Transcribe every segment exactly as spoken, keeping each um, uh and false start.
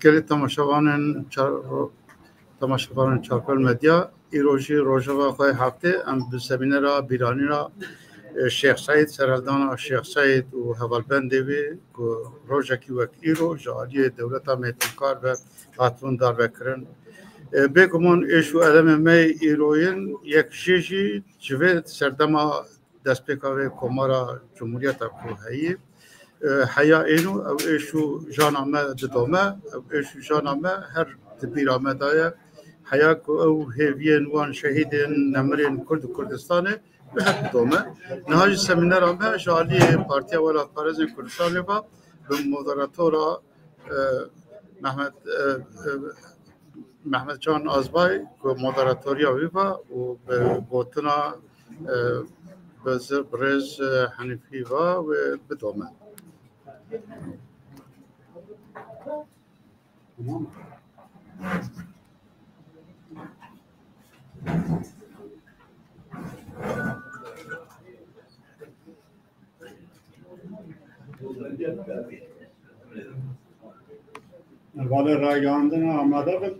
Gelê temaşevanên çar-, temaşevanên Çarpel Medya, îro jî rojeva xwe yê heftê, em bi semînera bîranîna, e, Şêx Seîd, serhildana Şêx Seîd û hevalbendê wî ku rojekî wek îro ji aliyê dewleta mêtinkar ve hatibûn darvekirin. E, bêguman êş û elemê me yê îroyin yek jê jî ji vê serdema destpêka vê komara Cumhuriyeta ku heyî, e, heya êno ew êş û jana me didome, ew êş û jana me her di bîra me de ye. Heya ku ew hêviyên wan şehîdên nemirên Kurd û Kurdistanê bi hev didome. Niha jî semînera me ji aliyê Partiya Welatparêzên Kurdistanê ve bi moderatora, e, Mehmet, e, e, Mehmet Can Azbay ku moderatoriya wî va û bi gotina, e, bi zi-, birêz, e, Henîfî va wê bidome. Hevalê ragihandina amade bin.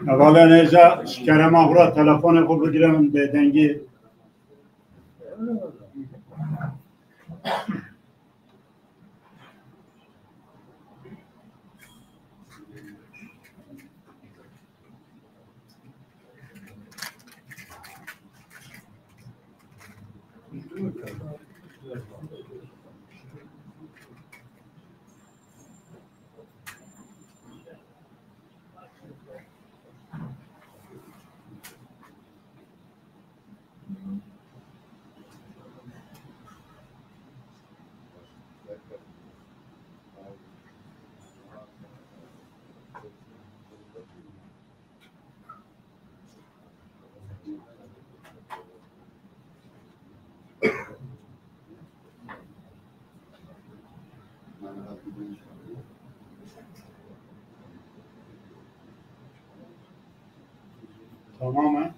Hevalên hêja, ji kerema xwe re telefonê xwe bigire, min bêdengî. Tamam, he?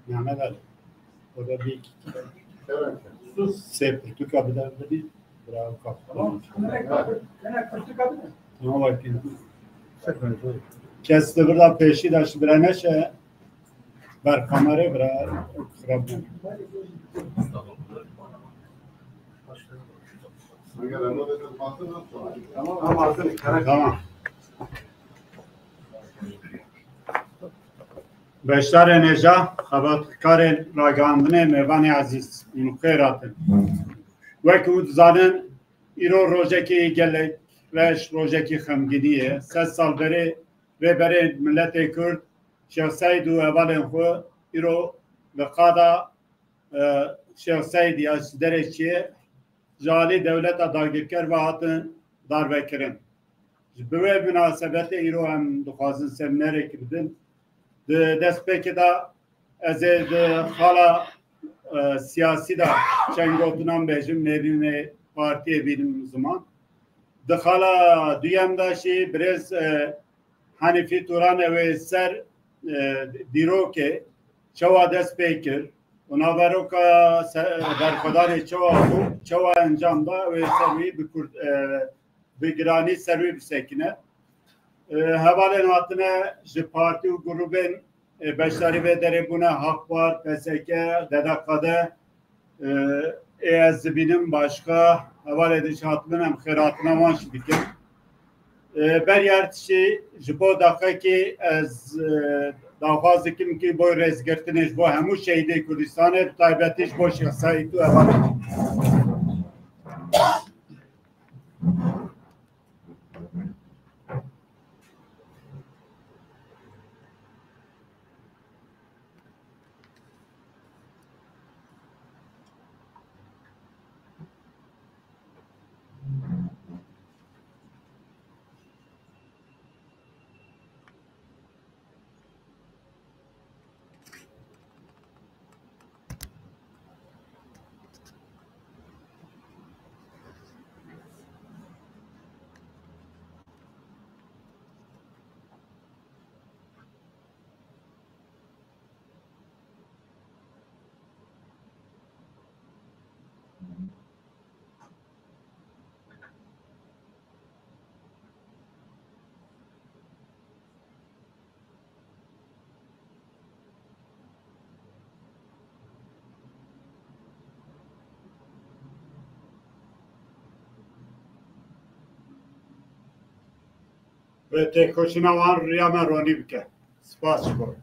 Mehmet Ali. Orada bir iki kere. Sus. Seyf, Türk abi de dedi. Bravo, kaptan. Tamam. Tamam, bak. Kes li vir de pêşî de ji bire neşe ber kamerê bira xirab bû. Tamam. Beşdarên hêja, xebatkarên ragihandinê, mêvanê ezîz, hûn xêr hatin. Wek hûn dizanin, îro rojekî gelek reş, rojekî xemgînî ye. Sed sal berê rêberên miletê Kurd, Şêx Seîd û hevalên xwe îro li qada, e, Şêx Seîd ya ji derê çûye, ji alî dewleta dagirker ve hatin darvekirin. Ji bi wê minasebetê îro em dixwazin semînerek bidin. Di destpêkê de ez ê di xala, e, siyasî de çend gotinan bêjim, nêrînê partiyê bînim ziman. Di xala duyem de jî birêz, e, Hanîfî Turan ew ê ser, e, dîrokê çawa dest pê kir û naveroka se-, berxwedanê çawa bû, çawa encam da, ew ê ser wî bi kurt, e, bi giranî ser wî bisekine. E, hevalên hatine ji partî û grûbên, e, beşdarî vê derê bûne, Hak Part, P S K, D D K D, e, ê ez dibînim başka hevalê din jî hatibin, em xêrhatina wan jî dikin. E, ber her tiştî ji bo deqekî ez, e, daxwaz dikim ki bo rêzgirtinê ji bo hemû şehîdê Kurdistanê, bi taybetî ji bo Şêx Seîd û hevalê. Bi têkoşîna wan riya me ronî bike. Spas ji bo.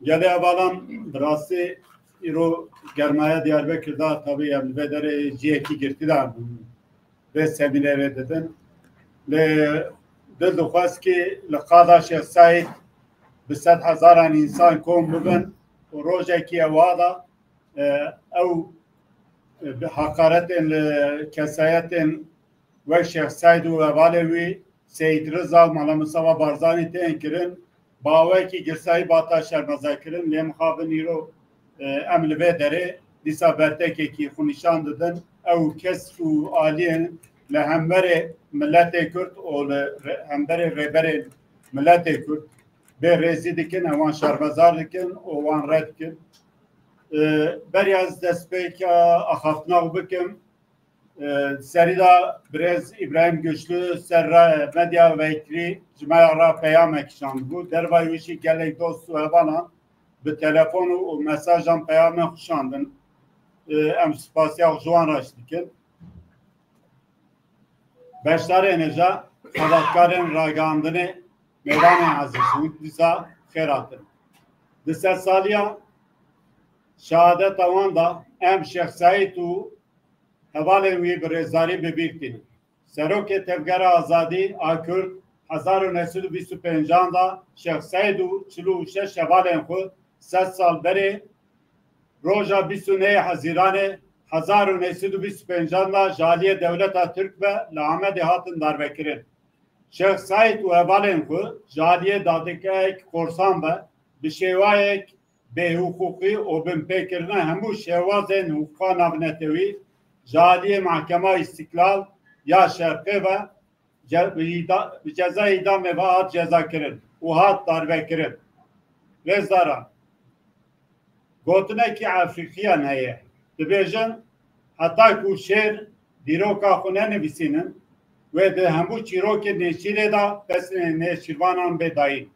Gelê hevalan, bi rastî îro germaya Diyarbekir da, tabî em li vê derê cihekî girtî de vê semînerê didin. Lê dil dixwest ki li qada Şêx Seîd bi sed hezaran însan kom bibin û rojekî ewa da, e, ew, e, bi heqaretên li kesayetên wek Şêx Seîd û hevalê wî Seyîd Riza, Mala Mustafa Barzanî tên kirin, bi awayekî girsayî bata şermeza kirin, lê mixabin îro, e, em li vê derê dîsa bertekekî xwe nîşan didin. Ew kes û aliyên li hemberê miletê Kurd û li re-, hemberê rêberên miletê Kurd bê rêzî dikin, ewan şermezar dikin û wan red dikin. E, beriya ez destpêka axaftina xwe bikim, e, serî de birêz Îbrahîm Güçlü ser re-, medya vekirî ji me ya re peyamek şandibû. Dervayî wî jî gelek dost û hevalan bi telefon û, û mesajan peyamên xwe şandin. E, em spasiya xwe ji wan re jî dikin. Beşdarên hêja, xebatkarên ragihandinê, mêvanên ezîz, hûn dîsa xêr hatin. Di sedsaliya şehadeta wan de em Şêx Seîd û hevalên wî bi rêzdarî bi bîr tînin. Serokê Tevgera Azadî a Kurd hezar û neh sed û bîst û pêncan de Şêx Seîd û çil û şeş hevalên xwe sed sal berê roja bîst û nehê Hezîranê hezar û neh sed û bîst û pêncan de ji aliyê dewleta Tirk ve li Amedê hatin darvekirin. Şêx Seîd û hevalên xwe ji aliyê dadgehek korsan ve bi şêwayek bêhiqûqî û binpêkirina hemû şêwazên hiqûqa navnetewî ji aliyê Mehkema Îstîklal ya Şerqê ve ce-, bi îda-, bi ceza îdamê ve hat cezakirin û hat darvekirin. Rêzdaran, Gotinekî Efrîqiyan heye. Dibêjin, heta ku şêr dîroka xwe nenivîsînin, wê di hemû çîrokên nêçîrê de pesnê nêçîrvanan bê dayîn.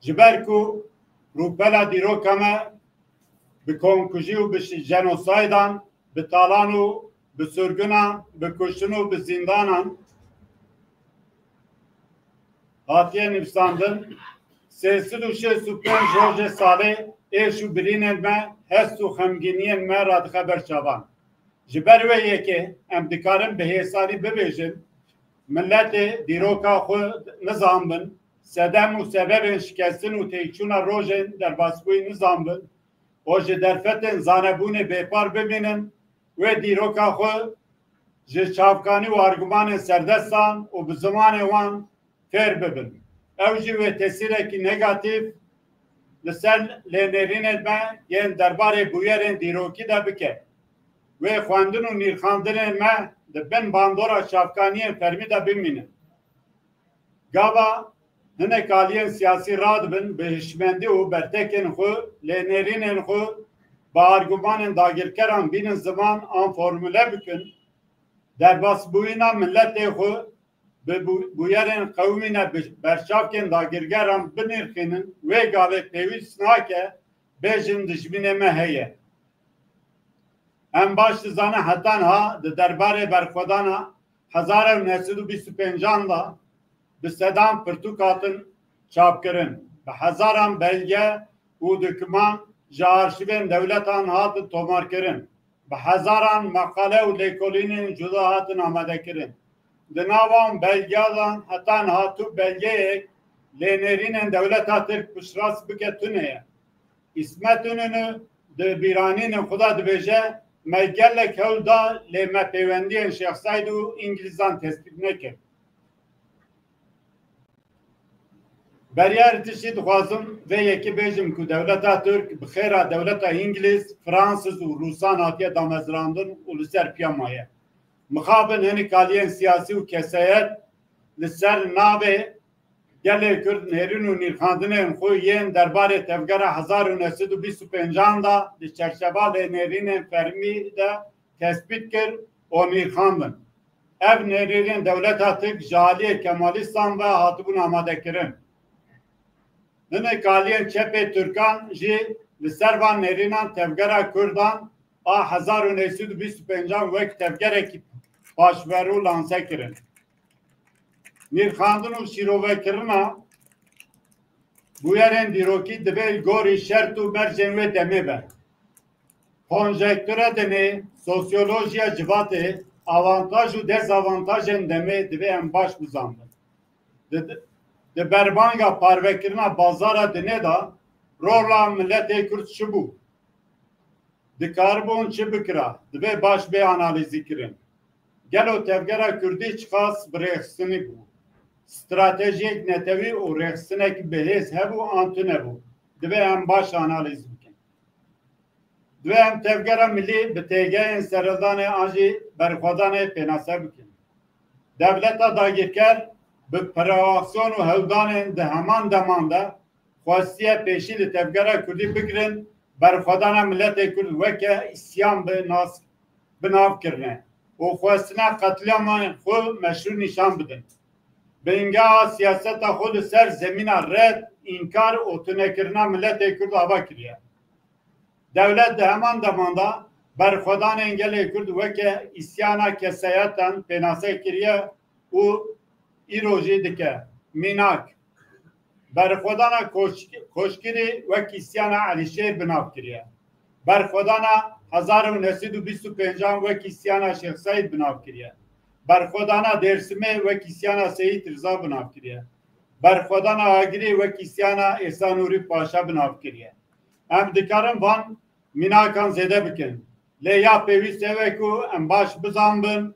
Ji ber ku rûpela dîroka me bi komkujî û bi jenosaydan, bi talan û bi sirginan, bi kuştin û bi zîndanan hatiye nivîsandin. Sê sed û şêst û pênc rojê salê êş û birînên me, hest û xemgîniyên me radixe ber çavan. Ji ber wê yekê em dikarin bi hêsanî bibêjin, miletê dîroka xwe nizanbin, sedem û sebebên şikestin û têkçûna rojên derbasbûyî nizanbin û ji derfetên zanebûnê bêpar bimînin, wê dîroka xwe ji çavkanî û argumanên serdestan û bi zimanê wan fêr bibin. Ew jî wê tesîrekî negatîf li ser lênêrînên me yên derbarê bûyerên dîrokî de bike. Wê xwendin û nîrxandinên me di bin bandora çavkaniyên fermî de bimînin. Gava hinek aliyên siyasî radibin bi hişmendî û bertekên xwe, lênêrînên xwe bi argumanên dagirkeran bînin ziman an formule bikin, derbasbûyîna miletê xwe bi bû-, bûyerên qewimîne bi berçavkên dagirgeran binirxînin, wê gavê pêwîst nake bêjin dijminê me heye. Em baş dizanin heta niha di derbarê berxwedana hezar û neh sed û bîst û pêncan de bi sedan pirtûk hatin çapkirin, bi hezaran belge û dokuman ji arşîvên dewletan hatin tomarkirin, bi hezaran meqale û lêkolînên cuda hatin amadekirin. Di nav wan belgeyan heta niha tu belgeyek lênêrînên dewleta Tirk piştrast bike tune ye. Îsmet Înonû di bîranînên xwe de dibêje, me gelek hewl da, lê me pêwendiyên Şêx Seîd û Îngilîzan tespît nekir. Beriya tiştî dixwazim vê yekê bêjim ku dewleta Tirk bi xêra dewleta Îngilîz, Fransîz û Rûsan hatiye damezrandin û li ser piya maye. Mixabin hinek aliyên siyasî û kesayet li ser navê gelê Kurd nêrîn û nîrxandinên xwe yên derbarê tevgera hezar û neh sed û bîst û pêncan de di çerçeva lênêrînên fermî de tespît kir û nîrxandin. Ev nêrînên dewleta Tirk ji aliyê Kemalîstan ve hatibûn amadekirin. Hinek aliyên çepê Tirkan jî li ser van nêrînan tevgera Kurdan a hezar û neh sed û bîst û pêncan wek tevgerekî paşverû lanse kirin. Nîrxandin û şîrovekirina bûyerên dîrokî divê li gorî şert û mercên wê demê be. Konjektura dinê, sosyolojiya civatê, avantaj û dezavantajên demê divê em baş bizanbin. Di, di berbanga parvekirina bazara dinê de rola miletê Kurd çi bû? Dikaribûn çi bikira? Divê baş bê analîzî kirin. Gelo tevgera Kurdî çiqas bi rêxistinî bû? Stratejiyek netewî û rêxistinekî bihêz hebû an tune bû? Divê em baş analîz bikin. Divê em tevgera milî bi têgehên serhildanê an jî berxwedanê pênase bikin. Dewleta dagirker bi provokaksiyon û hewldanên di heman deman de xwestiye pêşî li tevgera Kurdî bigirin, berxwedana miletê Kurd weke îsyan bi nas, bi nav kirine û xwestine qetlîaman xwe meşrû nîşan bidin. Bingeha siyaseta xwe li ser zemîna red, înkar û tunekirina miletê Kurd ava kiriye. Dewlet di heman deman de berxwedanên gelê Kurd weke îsyana keseyetan pênase kiriye û îro jî dike. Mînak, berxwedana Koç-, Koçgirî wek îsyana Elîşêr bi nav kiriye. Berxwedana hezar û neh sed û bîst û pêncan wek îsyana Şêx Seîd bi nav kiriye. Berxwedana Dêrsimê wek îsyana Seyîd Riza bi nav kiriye. Berxwedana Agirî wek îsyana Êsa Nûrî Paşa bi nav kiriye. Em dikarin van mînakan zêde bikin. Lê ya pêwîst ew e ku em baş bizanbin,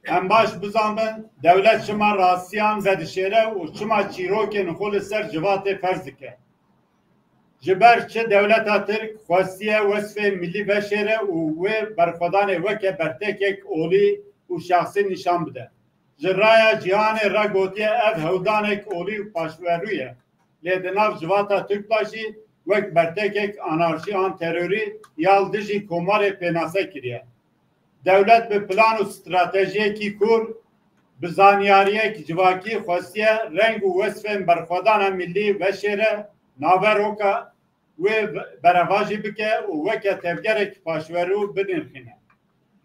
em baş bizanbin, dewlet çima rastiyan vedişêre û çima çîrokên xwe li ser civatê ferz dike. Ji ber çi dewleta Tirk xwestiye wesfê milî veşêre û wê berxwedanê weke bertekek olî û şexsî nîşan bide. Ji raya cîhanê re gotiye ev hewldanek olî û paşverû ye. Lê di nav civata Tirk de jî wek bertekek anarşî an terorî ya li dijî komarê pênase kiriye. Dewlet bi plan û stratejiyekî kûr, bi zanyariyek civakî xwestiye reng û wesfên berxwedana millî veşêre, naveroka wê berevajî bike û weke tevgerek paşverû binirxîne.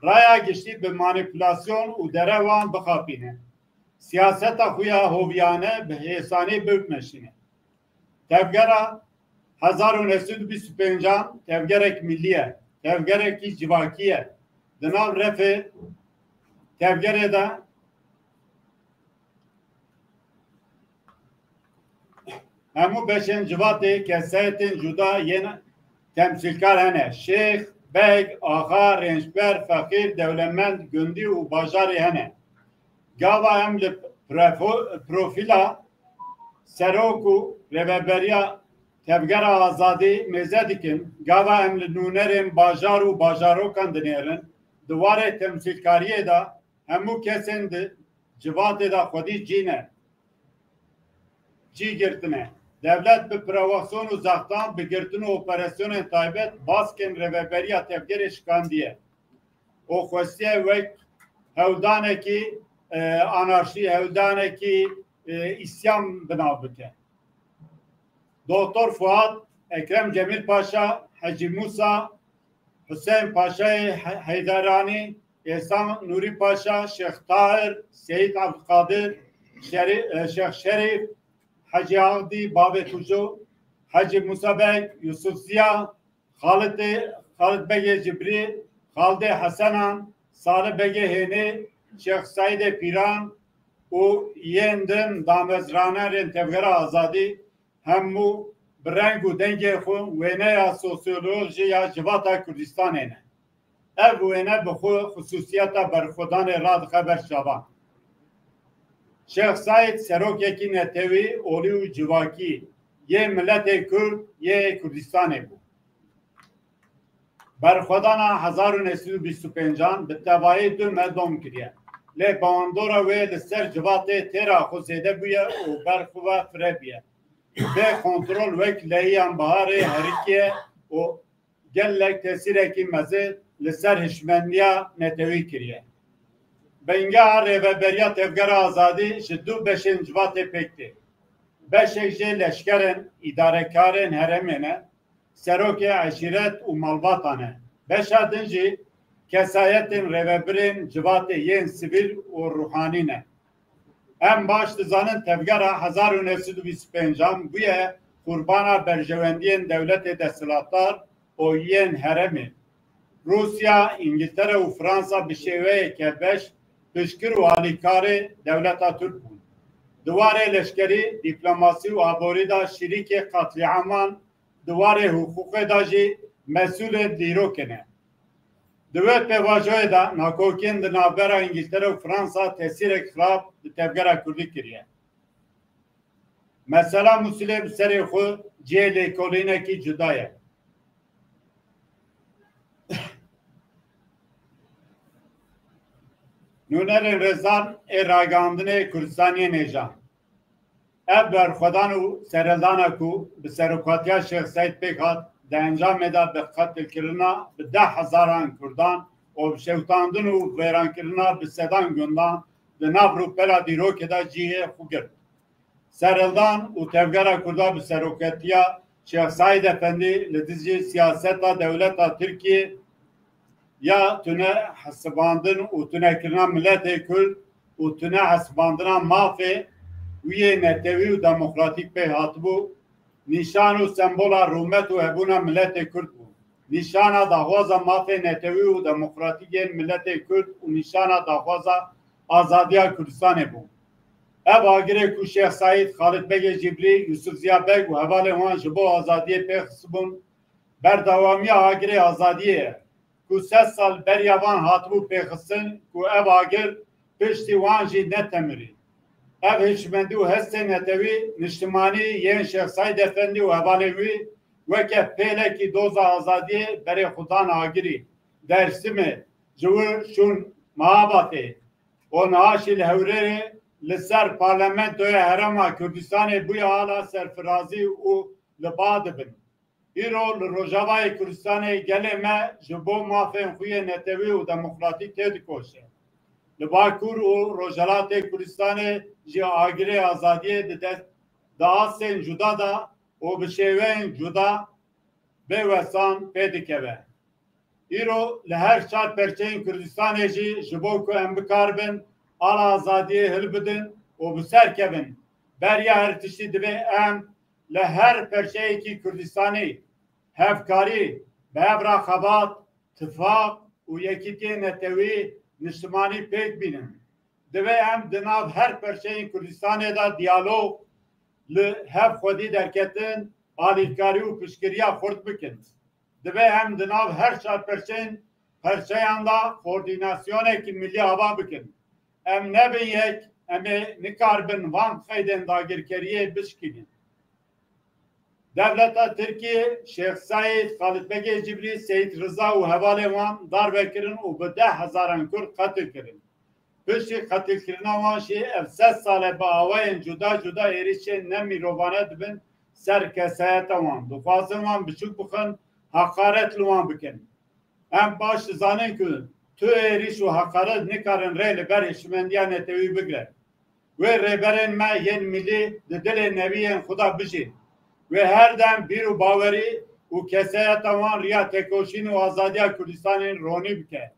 Raya giştî bi manîpulasyon û derewan bixapîne. Siyaseta xwe ya hoviyane bi hêsanî bimeşîne. Tevgera hezar û neh sed û bîst û pêncan tevgerek millî ye. Tevgerekî civakî ye. Di nav refê tevgerê de hemû beşên civatê kesayetên cuda yên temsîlkar hene. Şêx, beg, axa, rênçber, feqîr, dewlemend, gundî û bajarê hene. Gava em li prefo-, profîla serok û rêveberiya Tevgera Azadî mêze dikin, gava em li nûnerên bajar û bajarokan dinêrin, di warê temsîlkariyê de hemû kesên di civatê de xwedî cî ne, cî girtine. Dewlet bi provokasyon û zextan bi girtin û operasyonên taybet baskên rêveberiya tevgerê şikandiye û xwestiye wek hewldanekî, e, anarşî, hewldanekî, e, îsyan bi nav bike. Doktor Fuat, Ekrem Cemîl Paşa, Hecî Musa, Huseyîn Paşayê He-, Heyderanî, Êsan Nûrî Paşa, Şêx Tahir, Seyîd Ebdulkadir, Şerî-, e, Şêx Şerîf, Hecî Avdî, Bavê Kuco, Hecî Musa Beg, Yusuf Ziya, Xalidê, Xalid Begê Cibrî, Xalidê Hesenan, Salih Begê Hênê, Şêx Seîdê Pîran û yên din damezranerên Tevgera Azadî hemû bi reng û dengê xwe wêneya sosyolojî ya civata Kurdistanê ne. Ev wêne bi xwe xisûsiyeta berxwedanê radixe ber çavan. Şêx Seîd serokekî netewî, olî û civakî yê miletê Kurd yê Kurdistanê bû. Berxwedana hezar û neh sed û bîst û pêncan bi tevayî du me dom kiriye. Lê bawandora wê li ser civatê têra xwe zêde bûye û berxwe fire bûye. Bê kontrol wek lehiyan biharê herikiye û gelek tesîrekî mezin li ser hişmendiya netewî kiriye. Bingeha Rêveberiya Tevgera Azadî ji du beşên civatê pêk tê. Beşek jê leşkerên, îdarekarên herêmê ne, serokê eşîret û malbatan e. Beşa din jî kesayetên rêvebirên civatê yên sivîl û ruhanî ne. Em baş dizanin tevgera hezar û neh sed û bîst û pêncan bûye qurbana berjewendiyên dewletê desthilatdar û yên herêmê. Rûsya, Îngiltere û Fransa bi şêweyeke beş piştgir û alîkarê dewleta Tirk bûn. Di warê leşkerî, dîplomasî û aborî de şirîkê qetlîaman, di warê hiqûqê de jî mesûlê dîrokê ne. Di wê pêvajoyê de nakokiyên di navbera Îngiltere û Fransa tesîrek xirab di tevgera Kurdî kiriye. Mesela Mûsilê bi serê xwe cihê lêkolînekî cuda ye. Nûnerên rêzdar ê ragihandinê Kurdistaniyê nêjan. Ev berxwedan û serhildana ku bi serokatiya Şêx Seîd pêk hat, di encamê de bi qetilkirina bi deh hezaran Kurdan û bi şewitandin û vêrankirina bi sedan gundan di nav rûpela dîrokê de cihê xwe girt. Serhildan û tevgera Kurda bi serokatiya Şêx Seîd Efendî li dijî siyaseta dewleta Tirkiyê ya tune hesibandin û tunekirina miletê Kurd û tune hesibandina mafê wî yê netewî û demokratîk pê hatibû, nîşan û sembola rûmet û hebûna miletê Kurd bû. Nîşana daxwaza mafê netewî û demokratîk yên miletê Kurd û nîşana daxwaza azadiya Kurdistanê bû. Ev agirê ku Şêx Seîd, Xalid Begê Cibrî, Yusuf Ziya Beg û hevalên wan ji bo azadiyê pê xistibûn, berdewamiya agirê azadiyê ye ku sed sal beriya van hatibû pêxistin, ku ev agir piştî wan jî netemirî. Ev hişmendî û hestên netewî niştimanî yên Şêx Seîd Efendî û hevalên wî weke pêlekî doza azadiyê berê xwe dan agirî. Dêrsimê, ji wir şûn Mehabatê, û niha jî li Hewlêrê li ser Parlamentoya Herêma Kurdistanê bûye ala serfirazî û li ba dibin. Îro li Rojavayê Kurdistanê gelê me ji bo mafên xwe yê netewî û demokratîk têdikoşe. Li Bakur û Rojhilatê Kurdistanê jî agirê azadiyê di dest, di astên cuda de û bi şêweyên cuda bê wesan pê dikeve. Îro li her çar perçeyên Kurdistanê jî ji bo ku em bikaribin ala azadiyê hilbidin û bi ser kevin, beriya her tiştî divê em li her perçeyekî Kurdistanê hevkarî, bi hev re xebat, tifaq û yekîtiyên netewî niştimanî pêk bînin. Divê em di nav her perçeyên Kurdistanê de diyalog li hev xwedî derketin, alîkarî û piştgiriya xurt bikin. Divê em di nav her çar perçeyên, perçeyan de koordînasyonekî milî ava bikin. Em nebin yek, em ê nikaribin van qeydên dagirkeriyê bişkînin. Dewleta Tirkiyê Şêx Seîd, Xalid Begê Cibrî, Seyîd Riza û hevalên wan darbe kirin û bi deh hezaran Kurd qetil kirin. Piştî qetilkirina wan jî ev sed sal e bi awayên cuda cuda êrişên ne mirovane dibin ser kesayeta wan. Dixwazin wan biçûk bixin, heqaret li wan bikin. Em baş dizanin ku tu êrîş û heqaret nikarin rê li ber hişmendiya netewî bigre. Wê rêberên me yên milî di dilê newiyên xwe de bijîn. Wê her dem bîr û bawerî û kesayeta wan riya têkoşîn û azadiya Kurdistanê ronî bike.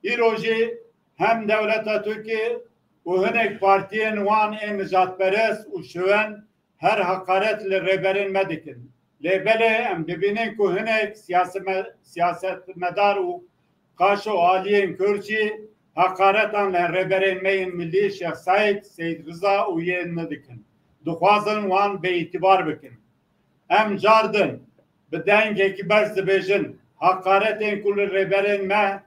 Îro jî hem dewleta Tirkiyê û hinek partiyên wan ên nijadperest û şiwen her heqaret li rêberên me dikin. Lê belê em dibînin ku hinek siyaseme-, siyasetmedar û qaşo aliyên Kurd jî heqaretan li rêberên me yên milî Şêx Seîd, Seyîd Riza û yên me dikin. Dixwazin wan bêîtibar bikin. Em cardin bi dengekî berz dibêjin, heqaretên ku li rêberên me,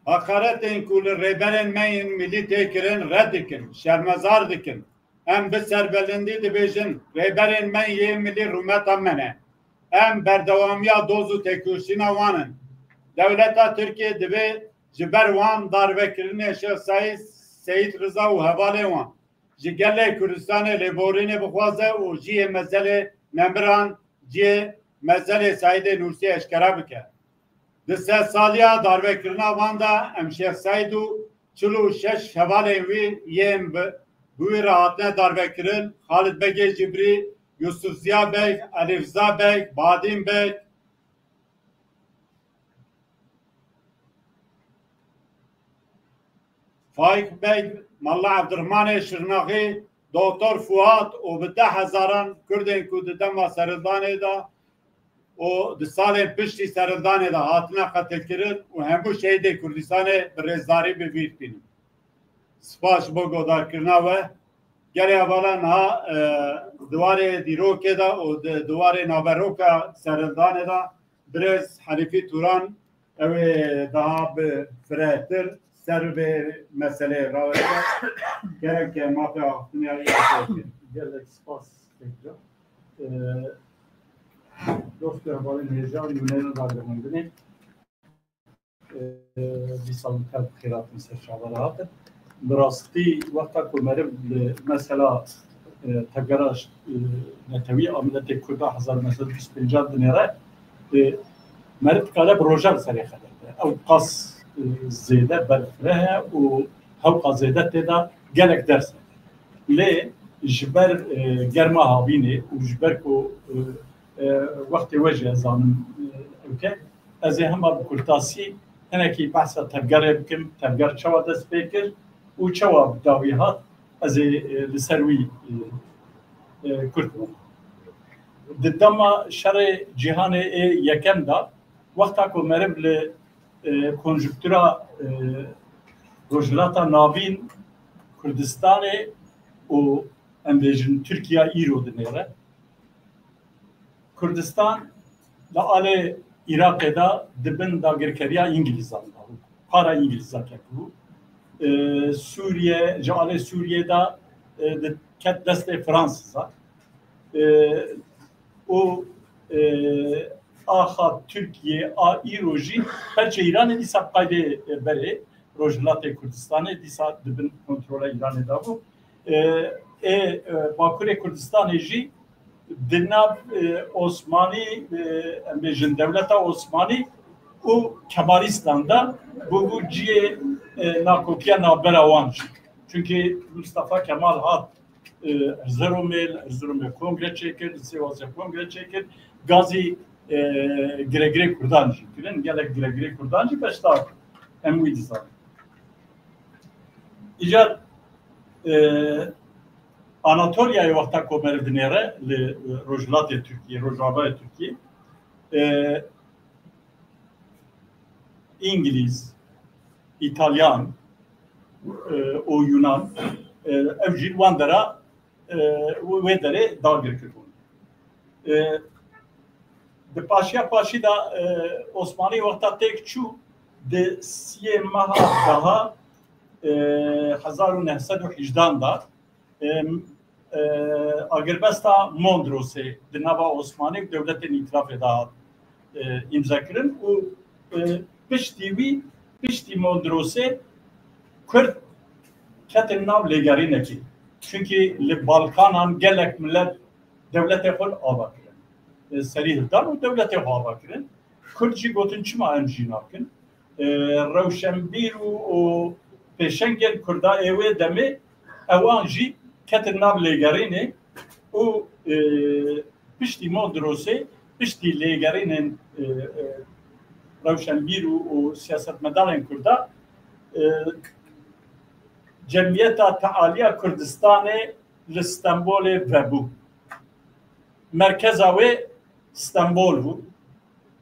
heqaretên ku li rêberên me yên milî tê kirin red dikin, şermezar dikin. Em bi serbilindî dibêjin, rêberên me yên milî rûmeta me ne. Em berdewamiya doz û têkoşîna wan in. Dewleta Tirkiyê divê ji ber wan darvekirinê Şêx Seîd, Seyîd Riza û hevalên wan ji gelê Kurdistanê lêborînê bixwaze û cihê mezelê nemiran, cihê mezelê Seîdê Nûrsî eşkera bike. Di sedsaliya darvekirina van de em Şêx Seîd û çil û şeş hevalên wî yên bi, bi wî re hatine darvekirin, Xalid Begê Cibrî, Yusuf Ziya Beg, Elî Riza Beg, Badîn Beg, Faîq Beg, Malla Evdirmanê Şirnaxî, Doktor Fuat û bi deh hezaran Kurdên ku di dema serhildanê de û di salên piştî serhildanê de hatine qetilkirin û hemû şehîdê Kurdistanê bi rêzdarî bi bîr tînin. Spas ji bo godarkirina we. Gelê hevala niha, e, di warê dîrokê de û di, di warê naveroka serhildanê de birêz Henîfî Turan ew ê daha bi firehtir ser vê meseleyê raweste. Gerek mafê axiftinê ya. Gelek spas tekrar. Ee, dost û hevalên hêja û nûnerên ragihandinê. Ee, dîsa li tev xêratin ser çavara hatin. Bi rastî wexta ku meriv li mesela, e, tevgera, e, netewî a miletê Kurda hezar neh sed û bîst û pênc dinêre, e, meriv dikare bi roja li serê xeber be. Ew qas, e, zêde berfireh e û hewqa zêde tê de gelek ders e. Lê ji ber, e, germa havînê û ji ber ku, e, e, wextê we jî ez zanim, e, ewke, ez ê hema bi kurtasî hinekî behsa tevgerê bikim, tevger çawa dest pê kir û çawa bi dawî hat, ez ê, e, li ser wî, e, e, kurt bim. Di dema şerê cîhanê ê yekem de, wexta ku meriv li, e, konjuktura, e, Rojhilata Navîn, Kurdistanê û em bêjin Tirkiya îro dinêre, Kurdistan li alê Iraqê de di bin dagirkeriya Îngilîzan de bû. Para Îngilîza ketibû. Ee, Sûriye, ji alê Sûriyê de, e, di ket destê Fransizan. Ee, û, e, axa Tirkiye a îro jî perçe Îranê dîsa bi qaydê, e, berê Rojhilatê Kurdistanê dîsa di bin kontrola Îranê de bû. E, ê, e, Bakurê Kurdistanê jî di nav, e, Osmanî, e, em bêjin dewleta Osmanî û Kemalîstan de bûbû cihê, e, nakokiya navbera wan jî. Çunkî Mustafa Kemal hat, e, Erzeromê, li Erzeromê kongre çêkir, li Sêwasê kongre çêkir, gazî, e, giregirê Kurdan jî kirin, gelek giregirê Kurdan jî beşdar bûn. Em wî dizanin. Îcar, e, Anatoliya wexta ku meriv dinêre li, e, rojhilatê Tirkiyê, rojavayê Tirkiyê, e, Îngilîz, Îtalyan, e, û Yunan, e, ew jî li wan dera, e, wê derê dagir kiribûn. E, di paşiya paşî de, e, Osmanî wexta têk çû, di siyê meha daha, e, hezar û neh sed û hejdan de, e, e, agirbesta Mondrosê di nava Osmanî û dewletên îtilafê de hat, e, îmze kirin û, e, piştî wî, piştî Mondrosê Kurd ketin nav lêgerînekê. Çunkî li Balkanan gelek milet dewletê xwe li ava kirin. E, serî hildan û dewletê xwe ava kirin. Kurd jî gotin, çima em jî nakin? E, rewşenbîr û, û pêşengên Kurda ê wê demê ewan jî ketin nav lêgerînê û, e, piştî Mondrosê, piştî lêgerînên, e, e, rewşenbîr û, û siyasetmedarên Kurda, e, Cemiyeta Tealiya Kurdistanê li Stenbolê vebû. Merkeza wê Stenbol bû.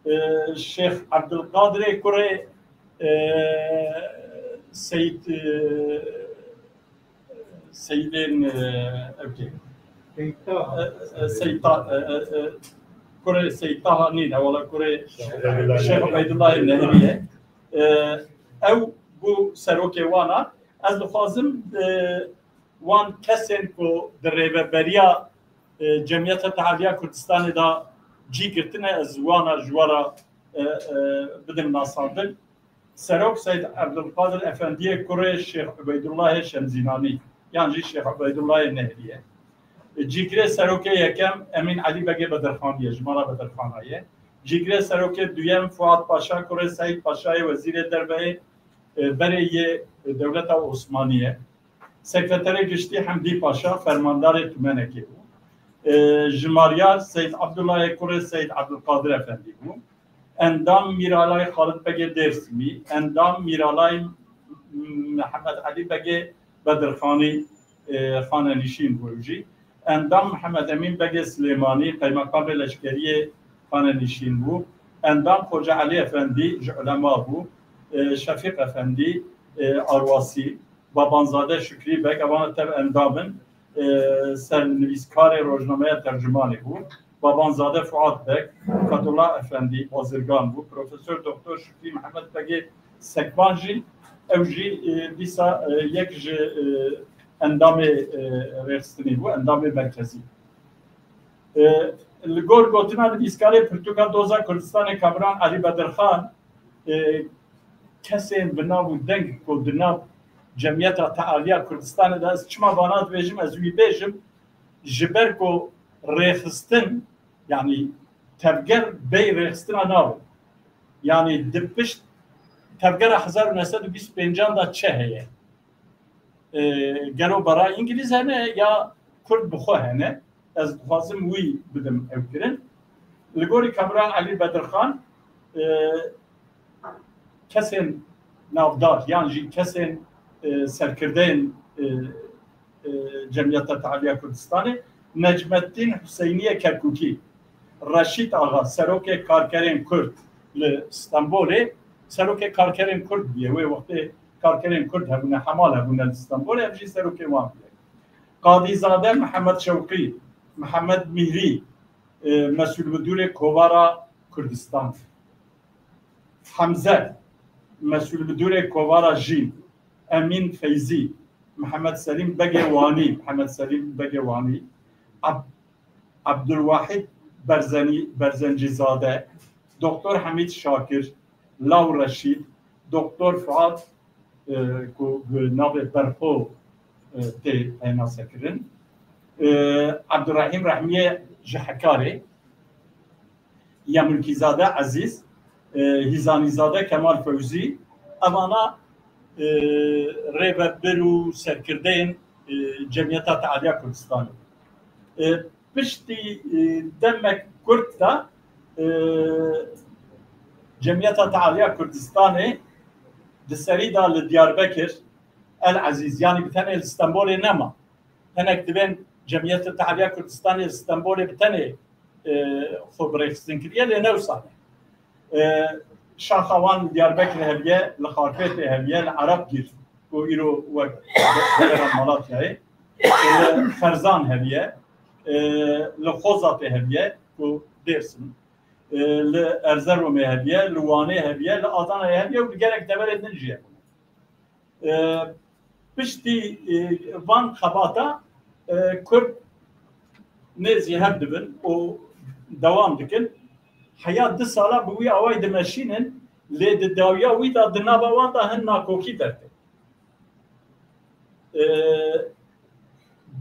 E, Şêx Ebdulqadirê kurê, e, Seyîd, e, Seyîdên, e, ew kê? Seyîd Taha. E, e, Seyîd Ta-, e, e, e, kurê Seyîd Taha nîne, wala kurê Şêx Ubeydullahê Nehrî ye. E, ew bû serokê wan a. Ez dixwazim, e, wan kesên ku di rêveberiya, e, Cemiyeta Tealiya Kurdistanê de cî girtine, ez wana ji we re, e, e, bidim nasandin. Serok Seyd Ebdulkadir Efendiyê kurê Şêx Ubeydullahê Şemzînanî, yan jî Şêx Ubeydullahê Nehrî ye. Cîgirê serokê yekem Emîn Elî Begê Bedirxanî ye, ji mala Bedirxana ye. Cîgirê serokê duyem Fuat Paşa kurê Seyd Paşayê Wezîrê Derveyê, e, berê yê dewleta Osmanî ye. Sekreterê Giştî Hemdî Paşa, fermandarê Tumenekê bû. E, jimaryar Seyd Abdullahê kurê Seyd Abdulkadir Efendî bû. Endam Mîralay Xalid Begê Dêrsimî, endam Mîralay Mihemed Elî Begê Bedirxanî, e, xanenişîn bû ew jî. Endam Mihemed Emîn Begê Silêmanî, qeymeqamê leşkeriyê xanenişîn bû. Endam Xoca Elî Efendî ji ulema bû. E, Şefîq Efendî, e, Arwasî, Babanzade Şükrî Beg, evana tev endam in. E, sernivîskarê rojnameya Tercümanê bû. Babanzade Fuat Beg, Fethullah Efendî, bazirgan bû. Profesor Doktor Şükrî Mihemed Begê Sekban jî, ew jî, e, dîsa, e, yek ji, e, endamê, e, rêxistinê bû, endamê merkezî. E, li gor gotina nivîskarê pirtûka Doza Kurdistanê Kamran Elî Bedirxan, e, kesên bi nav û deng ku di nav Cemiyeta Tealiya Kurdistanê de, ez çima vana dibêjim, ez wî bêjim, ji ber ku rêxistin, yanî tevger bêyî rêxistina nabe. Yanî di pişt tevgera hezar û neh sed û bîst û pêncan de çi heye? E, gelo berra Îngilîz hene ya Kurd bi xwe hene? Ez dixwazim wî bidim ew kirin. Li gorî Kamran Elî Bedirxan, e, kesên navdar yan jî kesên, e, serkirdeyên, e, e, Cemiyeta Tealiya Kurdistanê, Necmeddîn Huseyniye Kerkûkî, Reşîd Axa, serokê karkerên Kurd li Stenbolê, serokê karkerên Kurd bûye. Wê wextê karkerên Kurd hebûne, hemal hebûne li Stenbolê, ev jî serokê wan bûye. Qadîzade Mihemed Şewqî, Mihemed Mîhrî, e, mesûlmidûrê Kovara Kurdistan. Hemze, mesûlmidûrê Kovara Jîn. Emîn Feyzî, Mihemed Selîm Begê Wanî, Mihemed Selîm Begê Wanî, Ab-, Abdulwahid Berzenî, Berzencîzade, Doktor Hemîd Şakir, Law Reşîd, Doktor Fuat, e, ku bi navê Berxo, e, tê penasekirin, e, Ebdurehîm Rehmiyê ji Hekarê, Yemulkîzade Ezîz, e, Hîzanîzade Kemal Fewzî, evana, e, rêvebir û serkirdeyên, e, Cemiyeta Tealiya Kurdistanê. E, piştî, e, demek kurt de, e, Cemiyeta Tealiya Kurdistanê di serî de li Diyarbekir, El Ezîz, yanî bi tenê li Stenbolê nema. Hinek dibên Cemiyeta Tealiya Kurdistanê li Stenbolê bi tenê, e, xwe bi rêxistin kiriye, lê ne wisa ne. E, şaxa wan li Diyarbekirê heviye, li Xarpêtê heviye, li Erebgîr ku îro wek deveran Malatyayê, li Ferzan heviye, e, li Xozatê heviye ku Dêrsim, e, li Erzeromê heviye, li Wanê heviye, li Adanayê heviye û li gelek deverê din jî hebûne. E, piştî, e, van xebata, e, Kurd nêzî hev dibin û dewam dikin. Heya du sala bi wî awayî dimeşînin, lê di dawiya wî de di nava wan de hin nakokî dertê. E,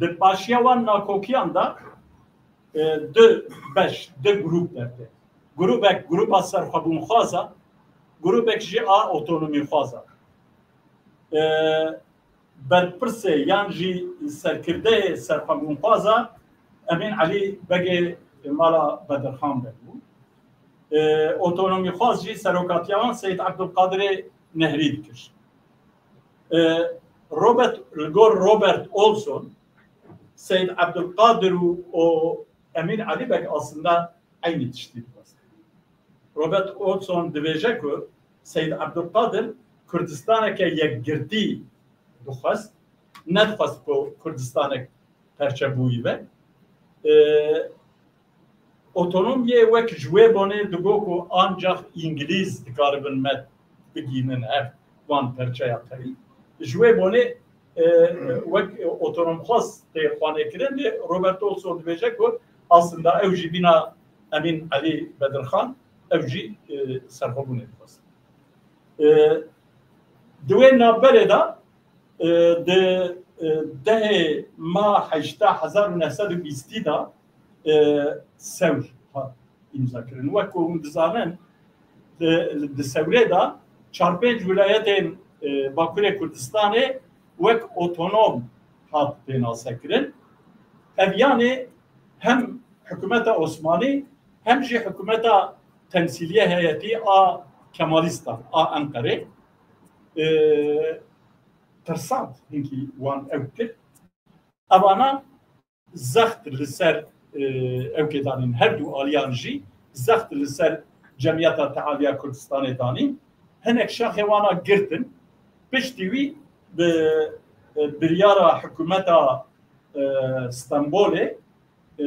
di paşiya wan nakokiyan de, e, du beş, du grûp dertê. Grûbek, grûba serxwebûnxwaza, grûbek jî a otonomîxwaza. E, berpirsê yan jî serkirdeyê serxwebûnxwaza Emîn Elî Begê mala Bedirxan Beg bû. E, otonomîxwaz jî serokatiya wan Seyîd Ebdulqadirê Nehrî dikir. E, Robert, li gor Robert Olson, Seyîd Ebdulqadir û, û Emîn Elî Beg aslında eynî tiştî dixwest. Robert Olson dibêje ku Seyîd Ebdulqadir Kurdistaneke yekgirtî dixwest, nedixwest ku Kurdistanek perçebûyî be. E, otonomiyê wek ji wê bonê digo ku ancax Îngilîz dikaribin me bigînin hev van perçeya xerî. Ji wê bonê, e, wek otonomxwaz tê xwanêkirin, lê Robert Olson dibêje ku aslında ew jî bîna Emîn Elî Bedirxan, ew jî, e, serxwebûnê dixwest. E, di wê navberê de, e, di, e, dehê ma heşta hezar û neh sed û bîstî de, e, sewr hat îmza kirin. Wek ku hûn dizanin, di, di sewrê de çar pênc wilayetên, e, Bakurê Kurdistanê wek otonom hat pênase kirin. Ev yanê hem hikûmeta Osmanî hem jî hikûmeta temsîliyê heyetî a Kemalîstan a Enqerê, e, tirsand hinkî wan ew kir. Evana zext li ser, e, ewkê danîn, her du aliyan jî zext li ser Cemiyeta Tealiya Kurdistanê danîn. Hinek şaxê wana girtin. Piştî wî bi, e, biryara hikûmeta, e, Stenbolê, e,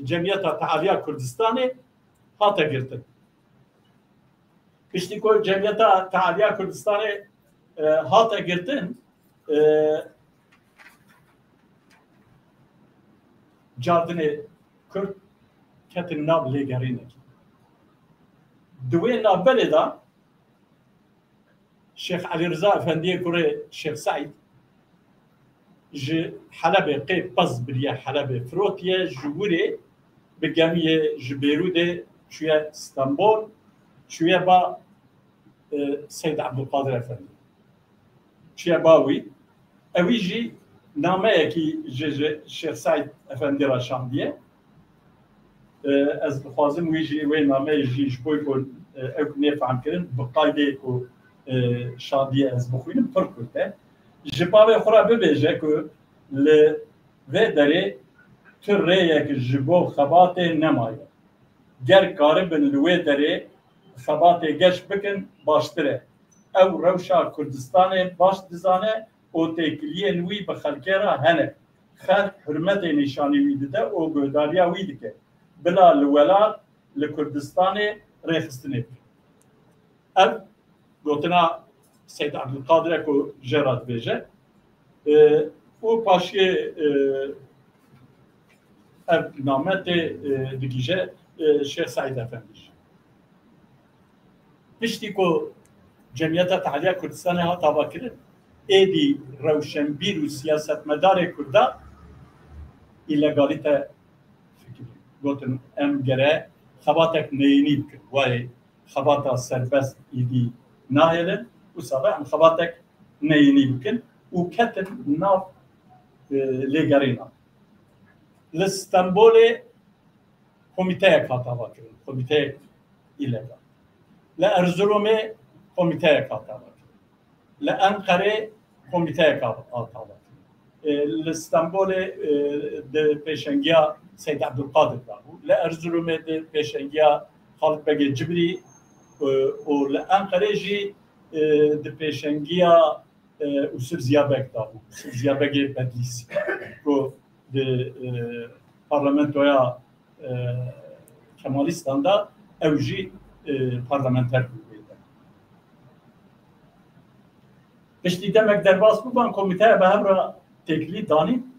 Cemiyeta Tealiya Kurdistanê hate girtin. Piştî ku Cemiyeta Tealiya Kurdistanê, e, hate girtin, e, cardinê Kurd ketin nav lêgerînekê. Di wê navberê de Şêx Elî Riza Efendiyê kurê Şêx Seîd ji Helebê qê pez biriye Helebê firotiye, ji wirê bi gemiyê ji Bêrûdê çûye Stenbol, çûye ba, e, Seyd Ebdulqadir Efendî. Çûye ba wî. Ewî jî nameyekî ji, ji Şêx Seîd Efendî re şandiye. E, ez dixwazim wî jî, wê nameyê jî ji bo ku, e, ew nê fehm kirin, bi qaydê ku, e, şandiye ez bixwînim, pir kurt e. Ji bavê xwe re bibêje ku li vê derê tu rêyek ji bo xebatê nemaye. Ger karibin li wê derê xebatê geş bikin, baştir e. Ew rewşa Kurdistanê baş dizane û têkiliyên wî bi xelkê re hene. Xelk hurmetê nîşanî wî dide û guhdariya wî dike. Bila li welat, li Kurdistanê rêxistinê bike. Ev gotina Seyd Ebdulqadir e ku jê re dibêje. E, û paşiyê, e, ev name tê, e, digihîje, e, Şêx Seîd Efendî jî. Piştî ku Cemiyeta Tealiya Kurdistanê hat avakirin, êdî rewşenbîr û siyasetmedarê Kurda îlegalîte fikirî. Gotin, em gere xebatek neyînî bikin. Wayê xebata serbest îdî nahêlin, wisa ve em xebatek neyînî bikin û ketin nav, e, lêgerîna. Li Stenbolê komîteyek hat avakirin, komîteyek îlegal. Li Erzurumê komîteyek hat avakirin. Li Enqerê komîteyek hat avakirin. E, li Stenbolê, e, di pêşengiya Seyd Ebdulkadir de bû. Li Erzurumê di pêşengiya Xalid Begê Cibrî, e, û li Enqerê jî, e, di pêşengiya, e, Usif Ziya Beg de bû. Usif Ziya Begê Bedlîsî ku di, e, parlamentoya, e, Kemalîstan de ew jî, e, parlamenter bû wê de. Piştî demek derbas bû, van komîteya bi hev re têkilî danîn.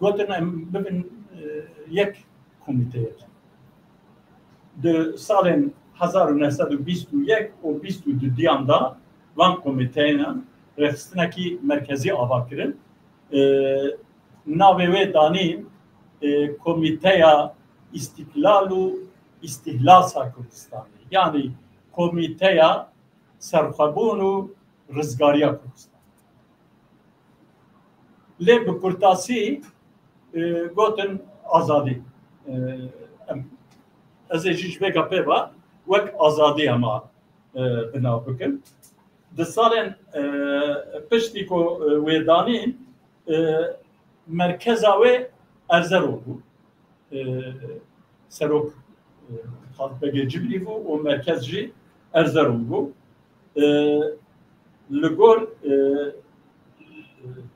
Gotin, em bibin, e, yek komîteyek. Di salên hezar û neh sed û bîst û yek û bîst û dudiyan de van komîteyan rêxistinekî merkezî ava kirin. E, navê wê danîn, e, Komîteya Îstîklal û Îstîhlasa Kurdistanê. Yanî Komîteya Serxwebûn û Rizgariya Kurdistanê. Lê bi kurtasî, e, gotin azadî. E, em, ez ê jî ji vê gapê ve wek azadî hema, e, bi nav bikim. Di salên, e, piştî ku, e, wê danîn, e, merkeza wê Erzerom bû. E, serok, e, Xalid Begê Cibrî bû û merkez jî Erzerom bû. E, li gor, e,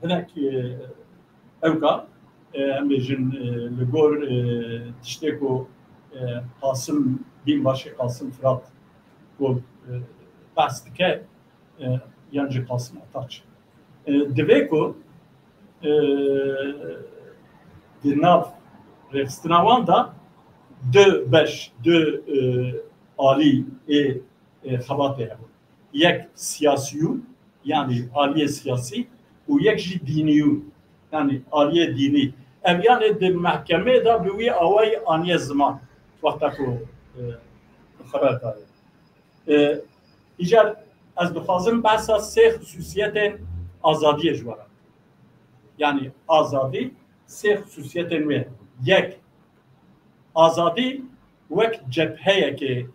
hinek, e, ewka, e, em bêjin, e, li gor, e, tiştê ku, e, Qasim, bînbaşê Qasim Firat ku, e, behs dike, e, yan jî Qasim Ataç. E, divê ku, e, di nav rêxistina wan de du beş, du, e, alî ê, e, xebatê hebûn. Yek siyasî yû, yanî aliyê siyasî û yek jî dînî yû, yanî aliyê dînî. Ev yanî di mehkemê de bi wî awayî aniye ziman wexta ku, e, xeber dayê. E, îcar ez dixwazim behsa sê xisûsiyetên azadiyê ji we re. Yanî azadî sê xisûsiyetên wê. Yek, azadî wek cepheyekê,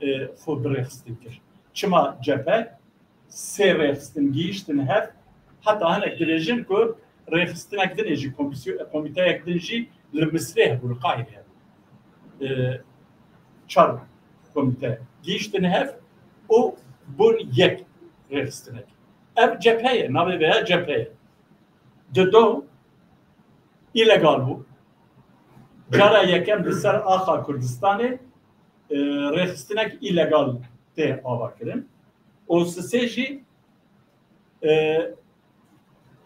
e, xwe bi rêxistin kir. Çima cephe? Sê rêxistin gihîştin hev, heta hinek dibêjin ku rêxistinek din ê jî, komîsyo-, komîteyek din jî li Misirê hebû, li Qahirê hebû. E, çar komîte gihîştin hev û bûn yek rêxistinek. Ev cephe ye, navê vê ye cephe ye. Dido îlegal bû. Cara yekem li ser axa Kurdistanê, e, rêxistinek îlegal tê avakirin. Û sisê jî, e,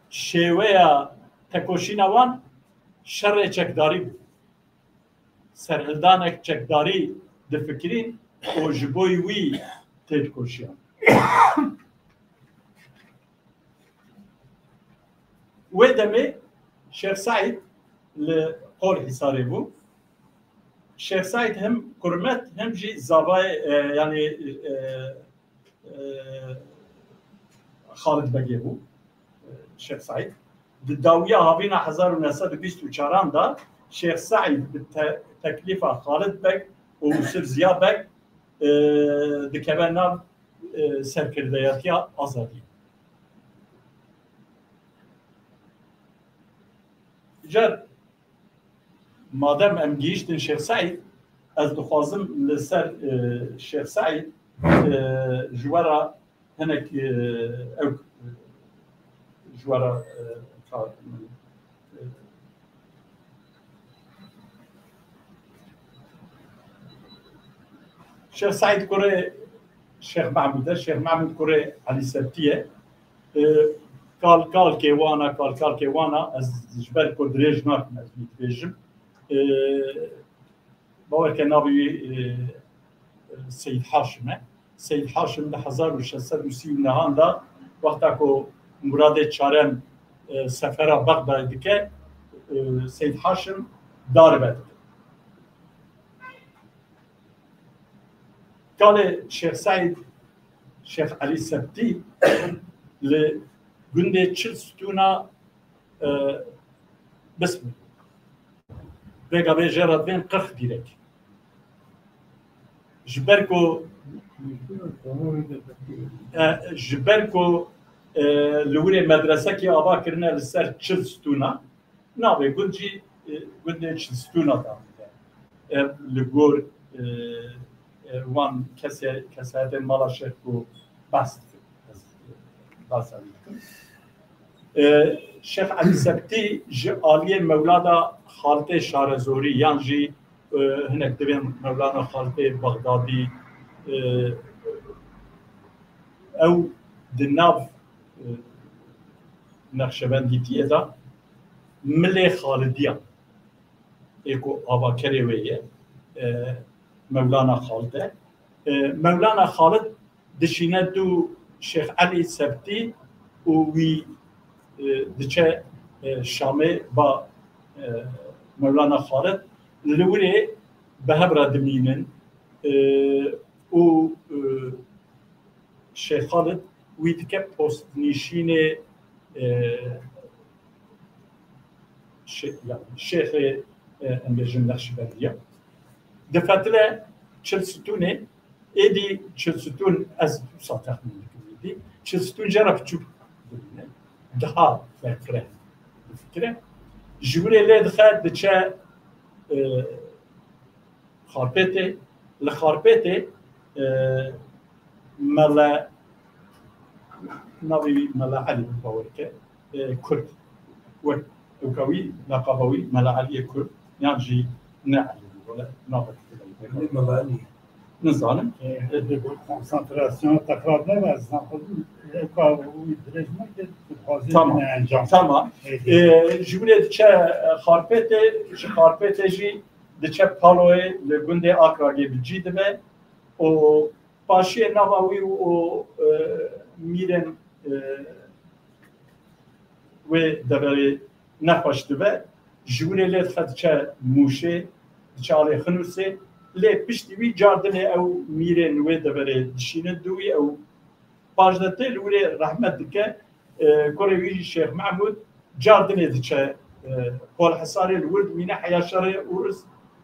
şêweya tekoşîna wan şerê çekdarî bû. Serhildanek çekdarî difikirîn û ji bo wî têdikoşiyan. Wê demê Şêx Seîd li Qolhîsarê bû. Şêx Seîd hem kurmet hem jî zavayê, e, yanî, e, e, Xalid Begê bû, e, Şêx Seîd. Di dawiya havîna hezar û neh sed û bîst û çaran de Şêx Seîd bi te-, teklîfa Xalid Beg û Yusuf Ziya Beg, e, dikeve nav, e, serkirdeyatiya azadiyê. Car Madem em gihîştin Şêx Seîd, ez dixwazim li ser, e, Şêx Seîd, e, ji we re hinek, e, ew, e, ji we re, e, ka-, e, Şêx Seîd kurê Şêx Mehmûd e, Şêx Mehmûd kurê Elî Septî ye. E, kal kalkê wan e, kal kalkê wan e, ez ji ber ku dirêj nakim, ez wî dibêjim. E, bawer ke navê wî, e, Seyd Haşim e. Seyd Haşim li hezar û şeş sed û sî û nehan de wexta ku Muradê Çarem, e, sefera Bexdayê dike, e, Seyd Haşim darbe dike. Kalê Şêx Seîd, Şêx Elî Septî li gundê Çil Stûna, e, bismî. Vêga vê jê re divên qirx dîrek. Ji ber ku, e, ji ber ku, e, li wirê medresekî ava kirine li ser Çil Stûna, navê gund jî, e, gundê Çil Stûna damîne. Ev li gor, e, e, wan kesê-, kesayetên mala Şêx ku behs dikin. Ez, e, behsa wî dikim. E, Şêx Elî Septî ji aliyê Mewlana Xalitê Şarezorî yan jî, e, hinek divên Mewlana Xalitê Bexdadî, e, ew di nav, e, Nexşebendîtiyê de milê Xalidiyan ê ku avakerê wê ye, e, Mewlana Xalid e. E, Mewlana Xalid dişîne dû Şêx Elî Septî û wî, e, diçe, e, Şamê ba, e, Mewlana Xalid li wirê bi hev re dimînin, e, û, e, Şêx Xalid wî dike postnîşînê, e, şê-, yani şêxê, e, em bêjin Nexşibendiya. Difetile Çil Stûnê, êdî Çil Stûn ez wisa texmîn dikim êdî. Çil Stûn jê re piçûk dibîne. Daha berfireh difikire. Ji wirê lê dixe diçe, e, Xarpêtê, li Xarpêtê, e, Mele, navê wî Mele Elî bû, bawer ke, e, Kurd. Wek ewka wî, leqaba wî Mele Eliyê Kurd, yan jî ne Elî bû, wele navek Mele Elî. Nizanim. E, e, konsantrasyon tekrar nebe, ez zandim, ewka wî dirêj neke, dixwazê Tamam. bine encam. Tamam. E, E, ji winê diçe, e, Xarpêtê, ji Xarpêtê jî diçe Paloyê li gundê Akragê bi cî dibe û paşiyê nava wî û, e, mîrên, e, wê deverê nexweş dibe. Ji winê lê dixe diçe Mûşê, diçe alê Xinûsê. Lê piştî wî car dinê ew mîrên wê deverê dişînin dû wî, ew Pajdeh tê li wirê rehmet dike, e, kurê wî jî Şêx Mehmûd car dinê diçe, e, Xwalhisarê li wir dimîne heya şerê Ûris,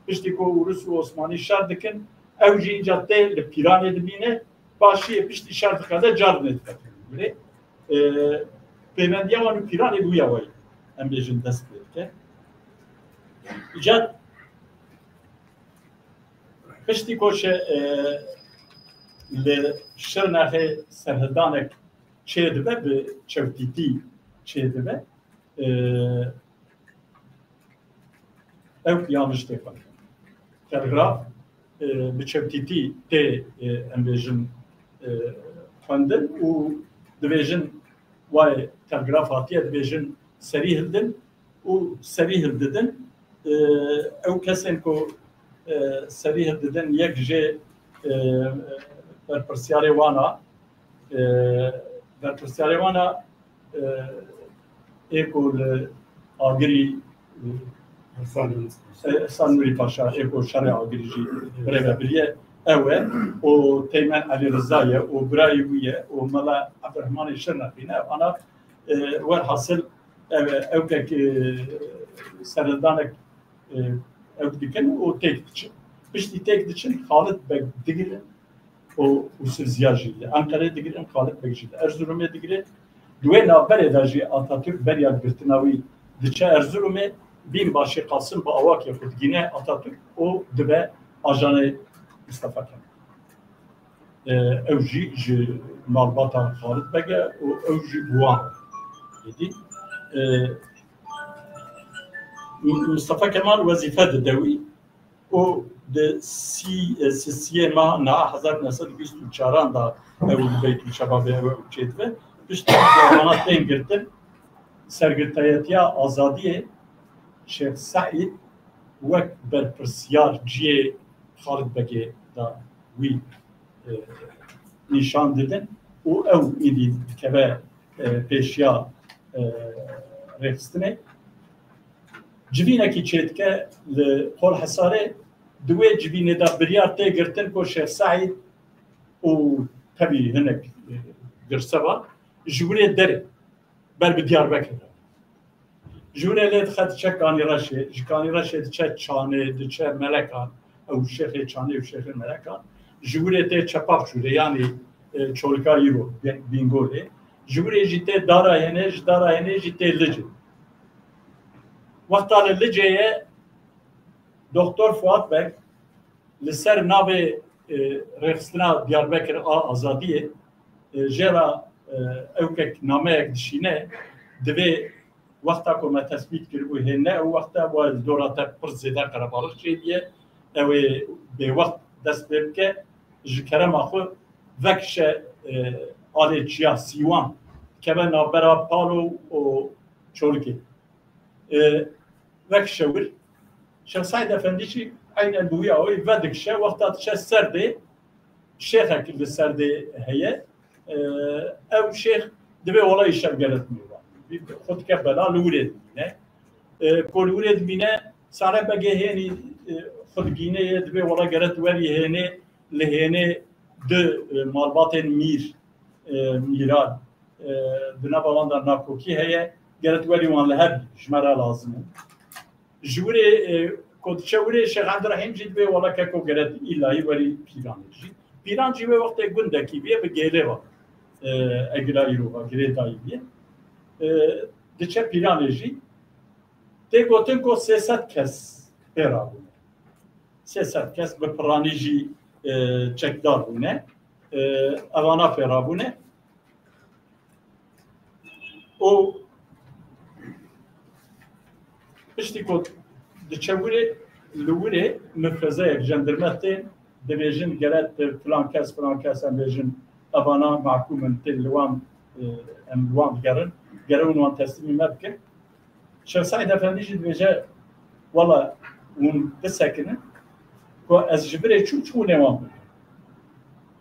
piştî ku Ûris û Osmanî şer dikin, ew jî înca tê li Pîranê dimîne, paşiyê piştî şer diqede car dinê diqete li wirê. E, pêvendiya wan û Pîranê bi wî awayî, em bêjin, dest pê dike. Îca Piştî ku şe-, e, li Şirnexê serhildanek çêdibe, bi çewtîtî çêdibe, e, ew yanlış tê xwendin. Telgraf, e, bi çewtîtî tê, e, em bêjin, e, xwendin û dibêjin, wayê telgraf hatiye, dibêjin serî hildin, û serî hildidin. E, ew kesên ku, e, serî hildidin, yek jê, e, berpirsyarê wana, e, berpirsyarê wana, e, ê ku li Agirî, e, Hasan Nûrî. e, Hasan Nûrî Paşa, ê ku şerê Agirî jî birêve biriye, ew e, û Teymên Elî Riza ye, û birayê wî ye, û Mela Ebdurehmanê Şirnexî ne. Ana, e, werhasil, ev, ew kek, e, serhildanek, e, ew dikin û têk diçin. Piştî têk diçin, Xalid Beg digirin û Ûsif Ziya jî li Enqerê digirin, Xalid Beg jî li Erzurumê digire. Di wê navberê de jî Atatürk beriya girtina wî diçe Erzurumê, bînbaşî Qasim bi awakê xwe digîne Atatürk û dibe ajanê Mistefa Kemal. E, ew jî ji malbata Xalid Beg e û ew jî bi wan re. Êdî, e, Mustafa Kemal wezîfe dide wî û di sî, e, sisiyê meha niha hezar neh sed û bîst û çaran de ew li Beytûl Şebabê ew, ew çêdibe. Piştî ku wana tên girtin, sergirtayetiya azadiyê Şêx Seîd wek berpirsyar cihê Xalid Begê da wî e, nîşan didin û ew êdî dikeve e, pêşiya e, rêxistinê. Civînekî çêdike li Qolhesarê, di wê civînê de biryar tê girtin ku Şêx Seîd û tevî hinek e, girseva ji wirê derê ber bi Diyarbekir re. Ji wirê lê dixe diçe Kanîreşê, ji Kanîreşê diçe Çanê, diçe Melekan, ew şêxê Çanê û şêxê Melekan. Ji wirê tê Çepaqçûrê, yanî e, Çolika îro, Bî-, Bîngolê. Ji wirê jî tê Dara Hênê, ji Dara Hênê jî tê Licê. Wexta li Licê ye, Doktor Fuat Beg li ser navê e, Rêxistina Diyarbekir a Azadiyê e, jê re e, ewkek nameyek dişîne, divê wexta ku me tesbît kiribû hêne, ew wexta wa li dora te pir zêde qerebalix çêdiye, ew ê bêwext dest pê bike, ji kerema xwe vekişe e, alê çiya Sîwan, keve navbera Palo û Çolkê. E, vekişe wir. Şêx Seîd Efendî jî eynen bi wî awayî vedikişe, wexta diçe Serdê, şêxek li Serdê heye. E, ew şêx divê wela îşev gere dimîne. Xwe dike bela li wirê dimîne. E, ku li wirê dimîne, Sare Begê hênî e, xwe digîne ye, divê wela gere tu werî hênê, li hênê di e, malbatên mîr, e, mîran, e, di nava wan de nakokî heye, gere tu werî wan li hev bî, ji me re lazim in. Ji wirê e, ku diçe wirê Şêx Ebdurehîm jî divê wela keko gere îlayî werî Pîranê jî. Pîran jî wê wextê gundekî bûye, bi gêlê ve e, egila îro ve girê dayî bûye. E, diçe Pîranê jî tê gotin ku sê sed kes pê rabûne. Sê sed kes bi piranî jî e, çekdar bûne. E, evana pê rabûne. Û piştî ku diçe wirê, li wirê mifrezeyek jendirme tên, dibêjin gere tu filan kes, filan kes, em bêjin evana mahkûm in, tên li wan, e, em li wan digerin, gere hûn wan teslîmî me bikin. Şêx Seîd Efendî jî dibêje, wela hûn bisekinin, ku ez ji virê çûm, çûm nêwan bû.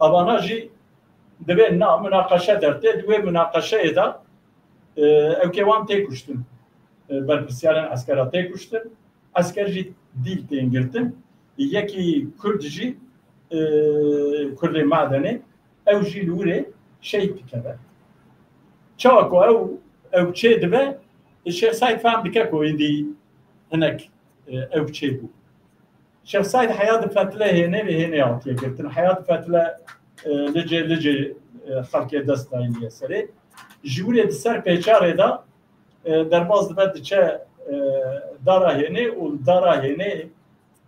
Evana jî divê na munaqeşe dertê, di wê munaqeşeyê de, e, ewkê wan tê kuştin. E, berpirsiyarên eskera tê kuştin. Esker jî dîl tên girtin. Yekî Kurd jî, e, Kurdê Madenê, ew jî li wirê şehîd dikeve. Çawa ku ew, ew çê dibe, Şêx Seîd fehm dike ku êdî hinek, e, ew çê bû. Şêx Seîd heya difetile hênê, vê hênê hatiye girtin. Heya difetile, e, Licê, Licê, e, xelkê dest dayîniye serê. Ji wirê di ser pêçarê de, e, derbas dibe diçe, e, Dara Hênê û li Dara Hênê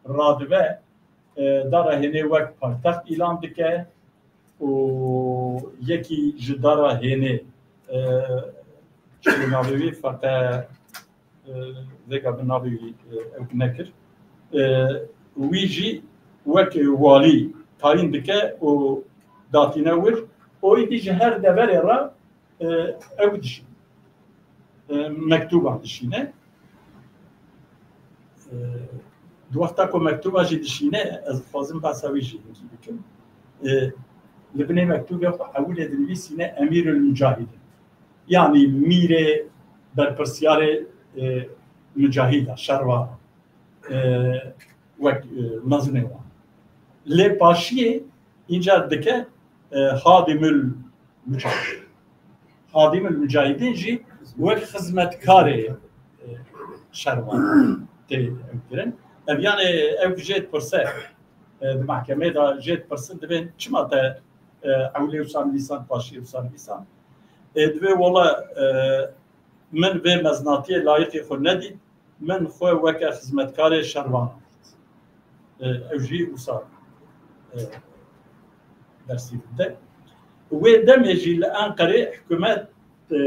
radibe, e, Dara Hênê wek paytext îlan dike û yekî ji Dara Hênê, e, çi navê wî, feqe, e, vêga bi navê wî, e, ew nekir. E, wî jî wek walî tayîn dike û datîne wir. Û êdî ji her deverê re, e, ew dişîne. E, mektuba dişîne. E, di wexta ku mektuba jî dişîne, ez dixwazim behsa wî jî hinkî bikim. E, li binê mektubê xwe ewilê dinivîsîne Emîrul Mucahidin. Yanî mîrê berpirsiyarê, e, mucahîda, şervara. E, wek, e, mezinê wan. Lê paşiyê încar dike, e, Hadimul Mucahidin. Hadimul Mucahidin jî wek xizmetkarê, e, şervan tê ew kirin. Ev yani ew jê dipirse, e, di mahkemê de jê dipirsin, dibên çima te, e, ewlê wisa nivîsan, paşiyê wisa nivîsan. E, divê wala, e, min vê meznatiyê layiqî xwe nedît, min xwe weke xizmetkarê şervan dît. E, ew jî wisa, e, dersî dide. Wê demê jî li Enqerê hikûmet, e, e,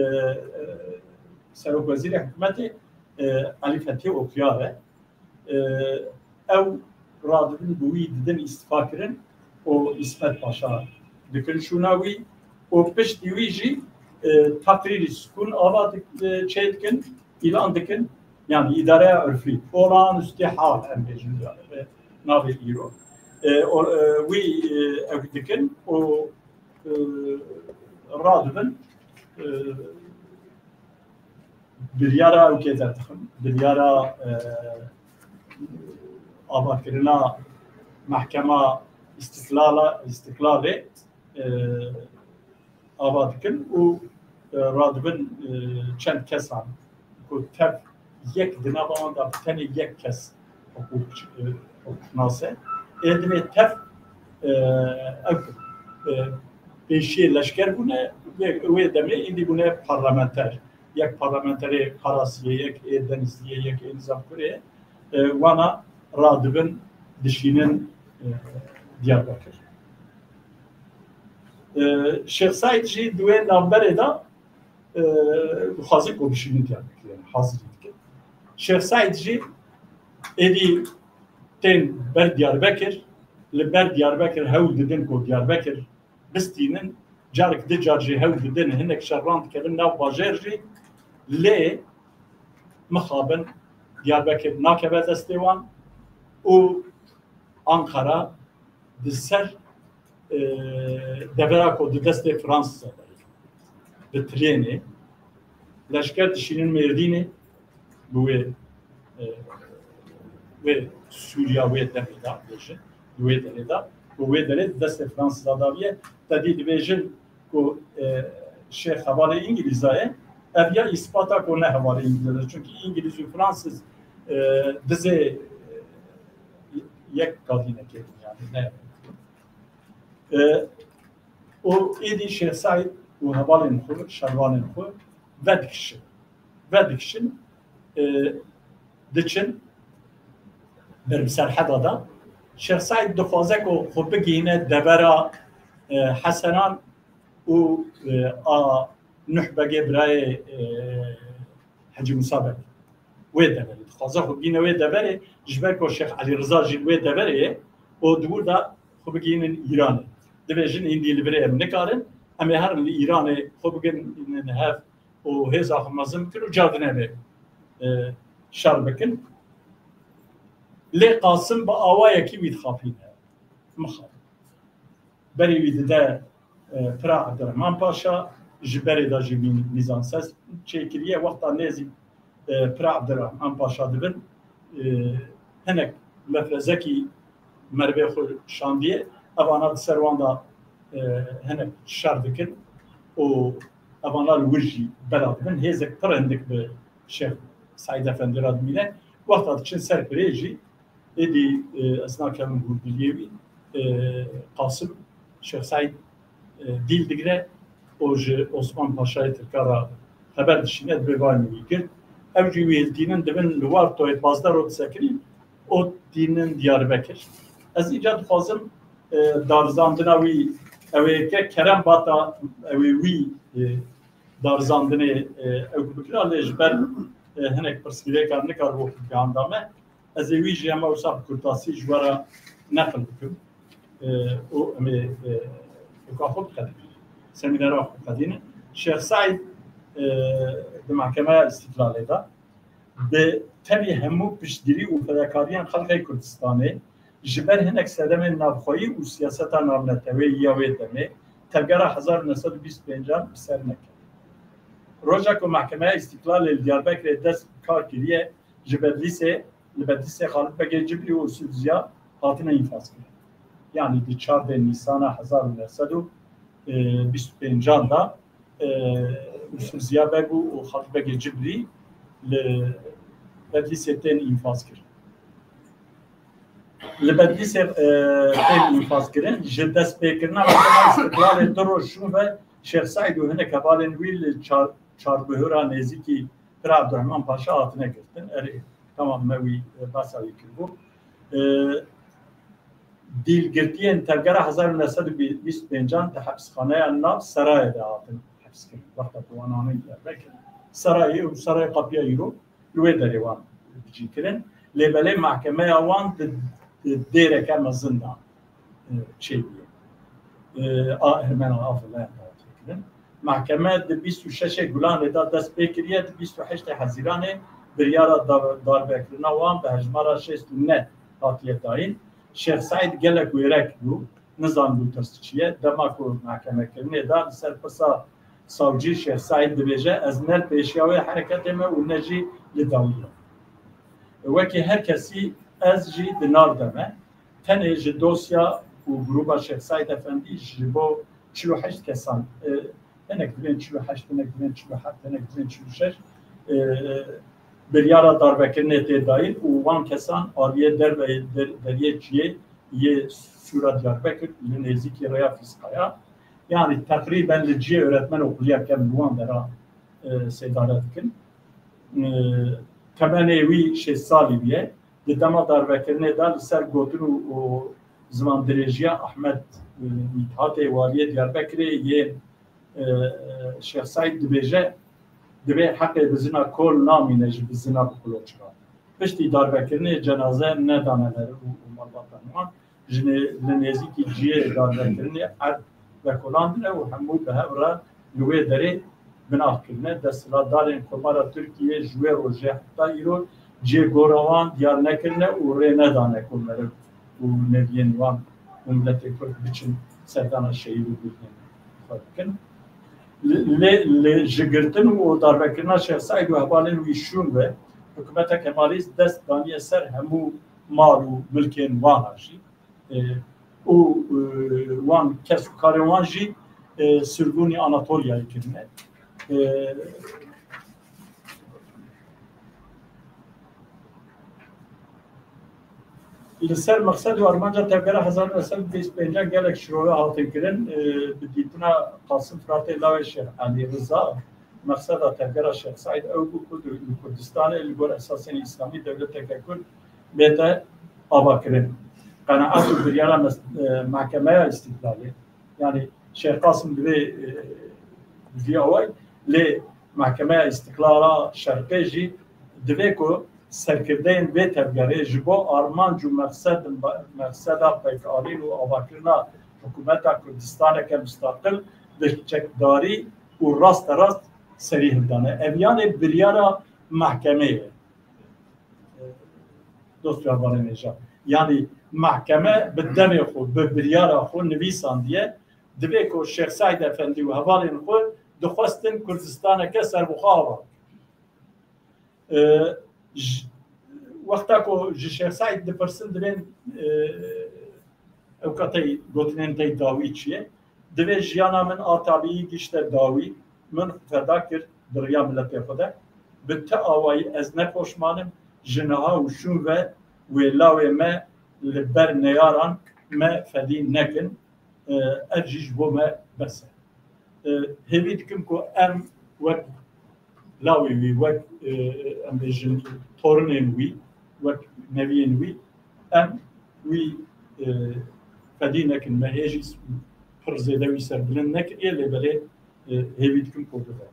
serokwezîrê hikûmetê, e, Elî Fethî Okyar e. E, ew radibin bi wî didin îstifa kirin û Îsmet Paşa dikin şûna wî û piştî wî jî, e, teqrîrî sukûn ava dik-, e, çê dikin, îlan dikin, yani îdareya urfî, olağanüstü hal em bêjin, e, navê îro. e, o, e, wî, e, ew dikin û, e, radibin, e, biryara ew kê derdixin. Biryara, e, avakirina mehkema îstiklala, îstiklalê, e, ava dikin û, e, radibin, e, çend kesan ku tev yek di nava wan de bi tenê yek kes hukuk, e, hukuknas e. Ê dinê tev, e, ev, e, pêşiyê leşker bûne, wê, wê demê îndî bûne parlamenter. Yek parlamenterê Qarasiyê, yek ê Denizliyê, yek ê Nizamkurê. E, wana radibin, dişînin, e, Diyarbekir. E, Şêx Seîd jî di wê navberê de, e, dixwaze ku bişînin Diyarbekir, yani hazirî dike. Şêx Seîd jî êdî tên ber Diyarbekir, li ber Diyarbekir hewl didin ku Diyarbekir bistînin, carek di car jî hewl didin, hinek şervan dikevin nav bajêr jî, lê mixabin Diyarbekir nakeve destê wan û Ankara di ser, e, devera ku di destê Fransîza de ye, bi trênê leşker dişînin Mêrdînê, bi wê, e, wê Sûriya wê demê de bêjin, bi wê derê de, ku wê derê di destê Fransîza daviye, te dî dibêjin ku, e, şêx hevalê Îngilîza ye, ev ya îspata ku ne hevalê Îngilîza ye. Çunkî Îngilîz û Fransîz, e, dizê, e, yek kadînekê bûn, yani ne. E, û êdî Şêx Seîd û hevalên xwe, şervanên xwe vedikişin. Vedikişin, e, diçin ber bi Serheda de. Şêx Seîd dixwaze ku xwe bigihîne devera, e, Hesenan û, e, a Nuh Begê birayê, e, Hecî Musa Beg. Wê deverê. Dixwaze xwe bigihîne wê deverê, ji ber ku Şêx Elî Riza jî li wê deverê ye û di wir de xwe bigihînin Îranê. Dibêjin, îndî li virê em nikarin, em ê herin li Îranê xwe bigihînin hev û hêza xwe mezin bikin û cardine vê, e, şer bikin. Lê Qasim bi awayekî wî dixapîne. Mixabin. Berê wî dide, e, Pira Ebdurrahman Paşa, ji berê de jî mî-, mîzanses çêkiriye. Wexta nêzî, e, Pira Ebdurrahman Paşa dibin, e, hinek mefrezekî merivê xwe şandiye. Evana di ser wan de, e, hinek şer dikin û evana li wir jî bela dibin. Hêzek pir hindik bi Şêx Seîd Efendî re dimîne. Wexta diçin ser pirê jî, êdî, e, ez nakevim hûrgiliyê wî, e, Qasim Şêx Seîd, e, dîl digire û ji Osman Paşayê Tirka re xeber dişîne, dibê vay min wî girt. Ew jî wî hiltînin dibin li Wartoyê pazdeh roj disekirîn û tînin Diyarbekir. Ez îca dixwazim, e, darizandina wî, ew ê ke kerem bata, ew ê wî, e, darizandinê, e, ew bikira, lê ji ber, e, hinek pirsgirêkan nikaribû bigihanda me. Ez ê wî jî hema wisa bi kurtasî ji we re neqil bikim. E, û em ê, e, ûka xwe biqedînin. Semînera xwe biqedînin. Şêx Seîd, e, di Mehkemeya Îstîklalê de bi tevî hemû piştgirî û fedakariyên xelkê Kurdistanê ji ber hinek sedemên navxweyî û siyaseta navneteweyî ya wê demê tevgera hezar û neh sed û bîst û pêncan bi ser nekeve. Roja ku Mehkemeya Îstîklalê li Diyarbekirê dest bi kar kiriye, ji Bedlîsê, li Bedlîsê Xalid Begê Cibrî û Usûd Ziya hatine înfazkirin. Yanî di çardeh Nîsana hezar û neh sed û bîst û pêncan de, e, Usûd Ziya Beg û, û Xalid Begê Cibrî li Bedlîsê tên înfazkirin. Li Bedlîsê, e, tên înfazkirin, ji destpêkirina Mehkema Îstîklalê du roj şûn ve Şêx Seîd û hinek hevalên wî li çar-, Çarbihura nêzîkî Pir Abdurrahman Paşa hatine girtin. Erê, tamam, me wî, e, behsa wî kiribû. E, dîlgirtiyên tevgera hezar û neh sed û bîst û pêncan di hepsxaneya nav Serayê de hatin hepskirin. Wexta ku wan anîn Diyarbekir, Serayê û Serayê Qapiya îro li wê derê wan dicîkirin. Lê belê mehkemeya wan di, di dêreke mezin de, e, çêbûye. E, a Ermenan a Feleyan de hatine kirin. Mehkeme di bîst û şeşê Gulanê de dest pê kiriye, di bîst û heştê Hezîranê biryara dar-, darbekirina wan bi hejmara şêst û neh hatiye dayîn. Şêx Seîd gelek wêrek bû, nizanibû tirs çi ye. Dema ku mehkemekirinê da, li ser pirsa savcî Şêx Seîd dibêje, ez ne li pêşiya wê hereketê me û ne jî li dawî de. Wekî her kesî ez jî di nav de me. Tenê ji dosya û grûba Şêx Seîd Efendî ji bo çil û heşt kesan, e, hinek divên çil û heşt, hinek divên çil û heft, hinek divên çil û şeş, e, biryara darvekirinê tê dayîn û wan kesan aliyê derve-, der-, deriyê çiyê yê Sûra Diyarbekir li nêzîkî rêya Fîskaya. Yanî teqrîben li ciyê öğretmen okulu ya kem li wan dera, e, sêdare dikin. E, temenê wî şêst salî bûye. Di dema darvekirinê de li ser gotin û, û zimandirêjiya Ahmet, e, Mîthatê waliyê Diyarbekirê yê, e, Şêx Seîd dibêje, divê heqê bizina kol namîne ji bizina bi kuloçika. Piştî darvekirinê cenaze nedane meriv û, û malbatan wan. Ji nê-, li nêzîkî cihê darvekirinê erd vekolandine û hemû bi hev re li wê derê binax kirine. Desthilatdarên Komara Tirkiyê ji wê rojê heta îro cihê gora wan diyar nekirine û rê nedane ku meriv û neviyên wan û miletê Kurd biçin serdana şehîd û birînên xwe bikin. Lê, lê ji girtin û darbekirina Şêx Seîd û hevalên wî şûn ve hikûmeta Kemalîst dest daniye ser hemû mal û milkên wan a jî. E, û, e, wan kes û karên wan jî, e, sirgûnî Anatoliyayê kirine. E, Li ser mexsed û armanca tevgera hezar neh sed û bîst û pênc gelek şirove hatin kirin. E, bi dîtina Qasim Firatê lawê Şêx Elî Riza, mexseda tevgera Şêx Seîd ew bû ku li Kurdistanê li gor esasên îslamî dewleteke Kurd bête avakirin. Qenaet û biryara mes-, e, Mehkemeya Îstîqlalê, yanî Şêx Qasim divê, e, vî awayî, lê Mehkemeya Îstîqlala Şerqê jî divê ku serkirdeyên vê tevgerê ji bo armanc û mexsed-, mexseda pekalîn û avakirina hikûmeta Kurdistaneke mustaqil bi çekdarî û rasterast serî hildane. Ev yanê biryara mehkemê ye. Dost û hevalên hêja. Yanî mehkeme bi demê xwe, bi biryara xwe nivîsandiye, divê ku Şêx Seîd Efendî û hevalên xwe dixwestin Kurdistaneke serbixwe ava. E, ji, wexta ku ji Şêx Seîd dipirsin, divên, e, ew ka tey gotinên tey dawî çi ye? Divê jiyana min a tabîî gişte dawî, min xwe feda kir di riya miletê xwe de. Bi ti awayî ez ne poşman im, ji niha û şûn ve wê lawê me li ber neyaran me fedî nekin. E, ev jî ji bo me bes e. E, hêvî dikim ku em wek lawê wî, wek, e, em bêjin torinên wî, wek neviyên wî, em wî, e, fedî nekin. Me hê jî pir zêde wî serbilind nekiriye, lê belê, e, hêvî dikim ku bibe.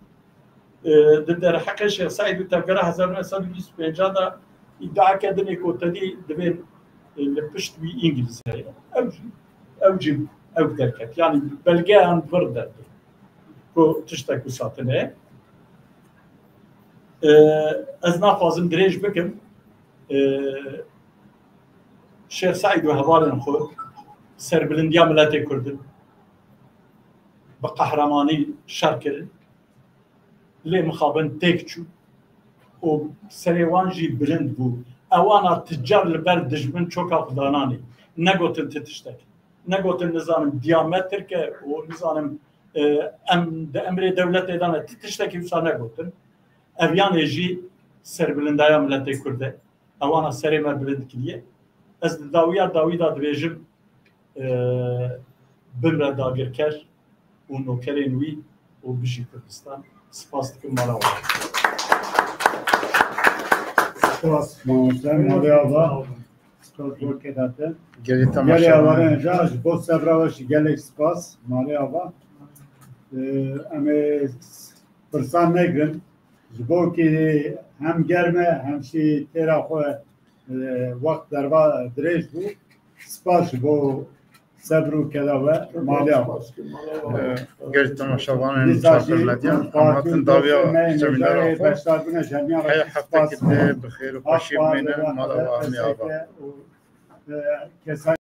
E, di derheqê Şêx Seîd û tevgera hezar neh sed û bîst û pênc de îdiake dinê ku tedî divê, e, li pişt wî Îngilîz heye. Ew jî, ew jî ew derket. Yanî belgeyan vir derket ku tiştek wisa tune. E, ez naxwazim dirêj bikim. E, Şêx Seîd û hevalên xwe serbilindiya miletê Kurd in. Bi qehremanî şer kirin. Lê mixabin têk çû û serê wan jî bilind bû. Ewana ti car li ber dijmin çoka xwe dananê. Negotin ti tiştek. Negotin, nizanim, diya me tirk e û nizanim, e, em di emrê dewletê de ne. Ti tiştekî wisa negotin. Ev yanê jî serbilindaya miletê Kurd e. Ewana serê me bilind kiriye. Ez di dawiya dawî de dibêjim, e, bimre dagirker û nokerên wî û bijî Kurdistan. Spas dikim mala wan. Spas mamoste, malê ava. Spas bor kêdate. Gelî Gelê temaşevan. Avarên ja ji bo sebra we jî gelek spas, malê ava. E, em ê pirsan negirin. Ji bo ku hem germ e, hem jî têra xwe, e, wext derva dirêj bû. Spas ji bo sebr û keda we, malê ava. Gelî temaşevanên Çakur Medya, em hatin dawiya semînara xwe. Heye heftekî dê bi xêr û xweşî bimînin, mala ava, malê ava. e, kesayê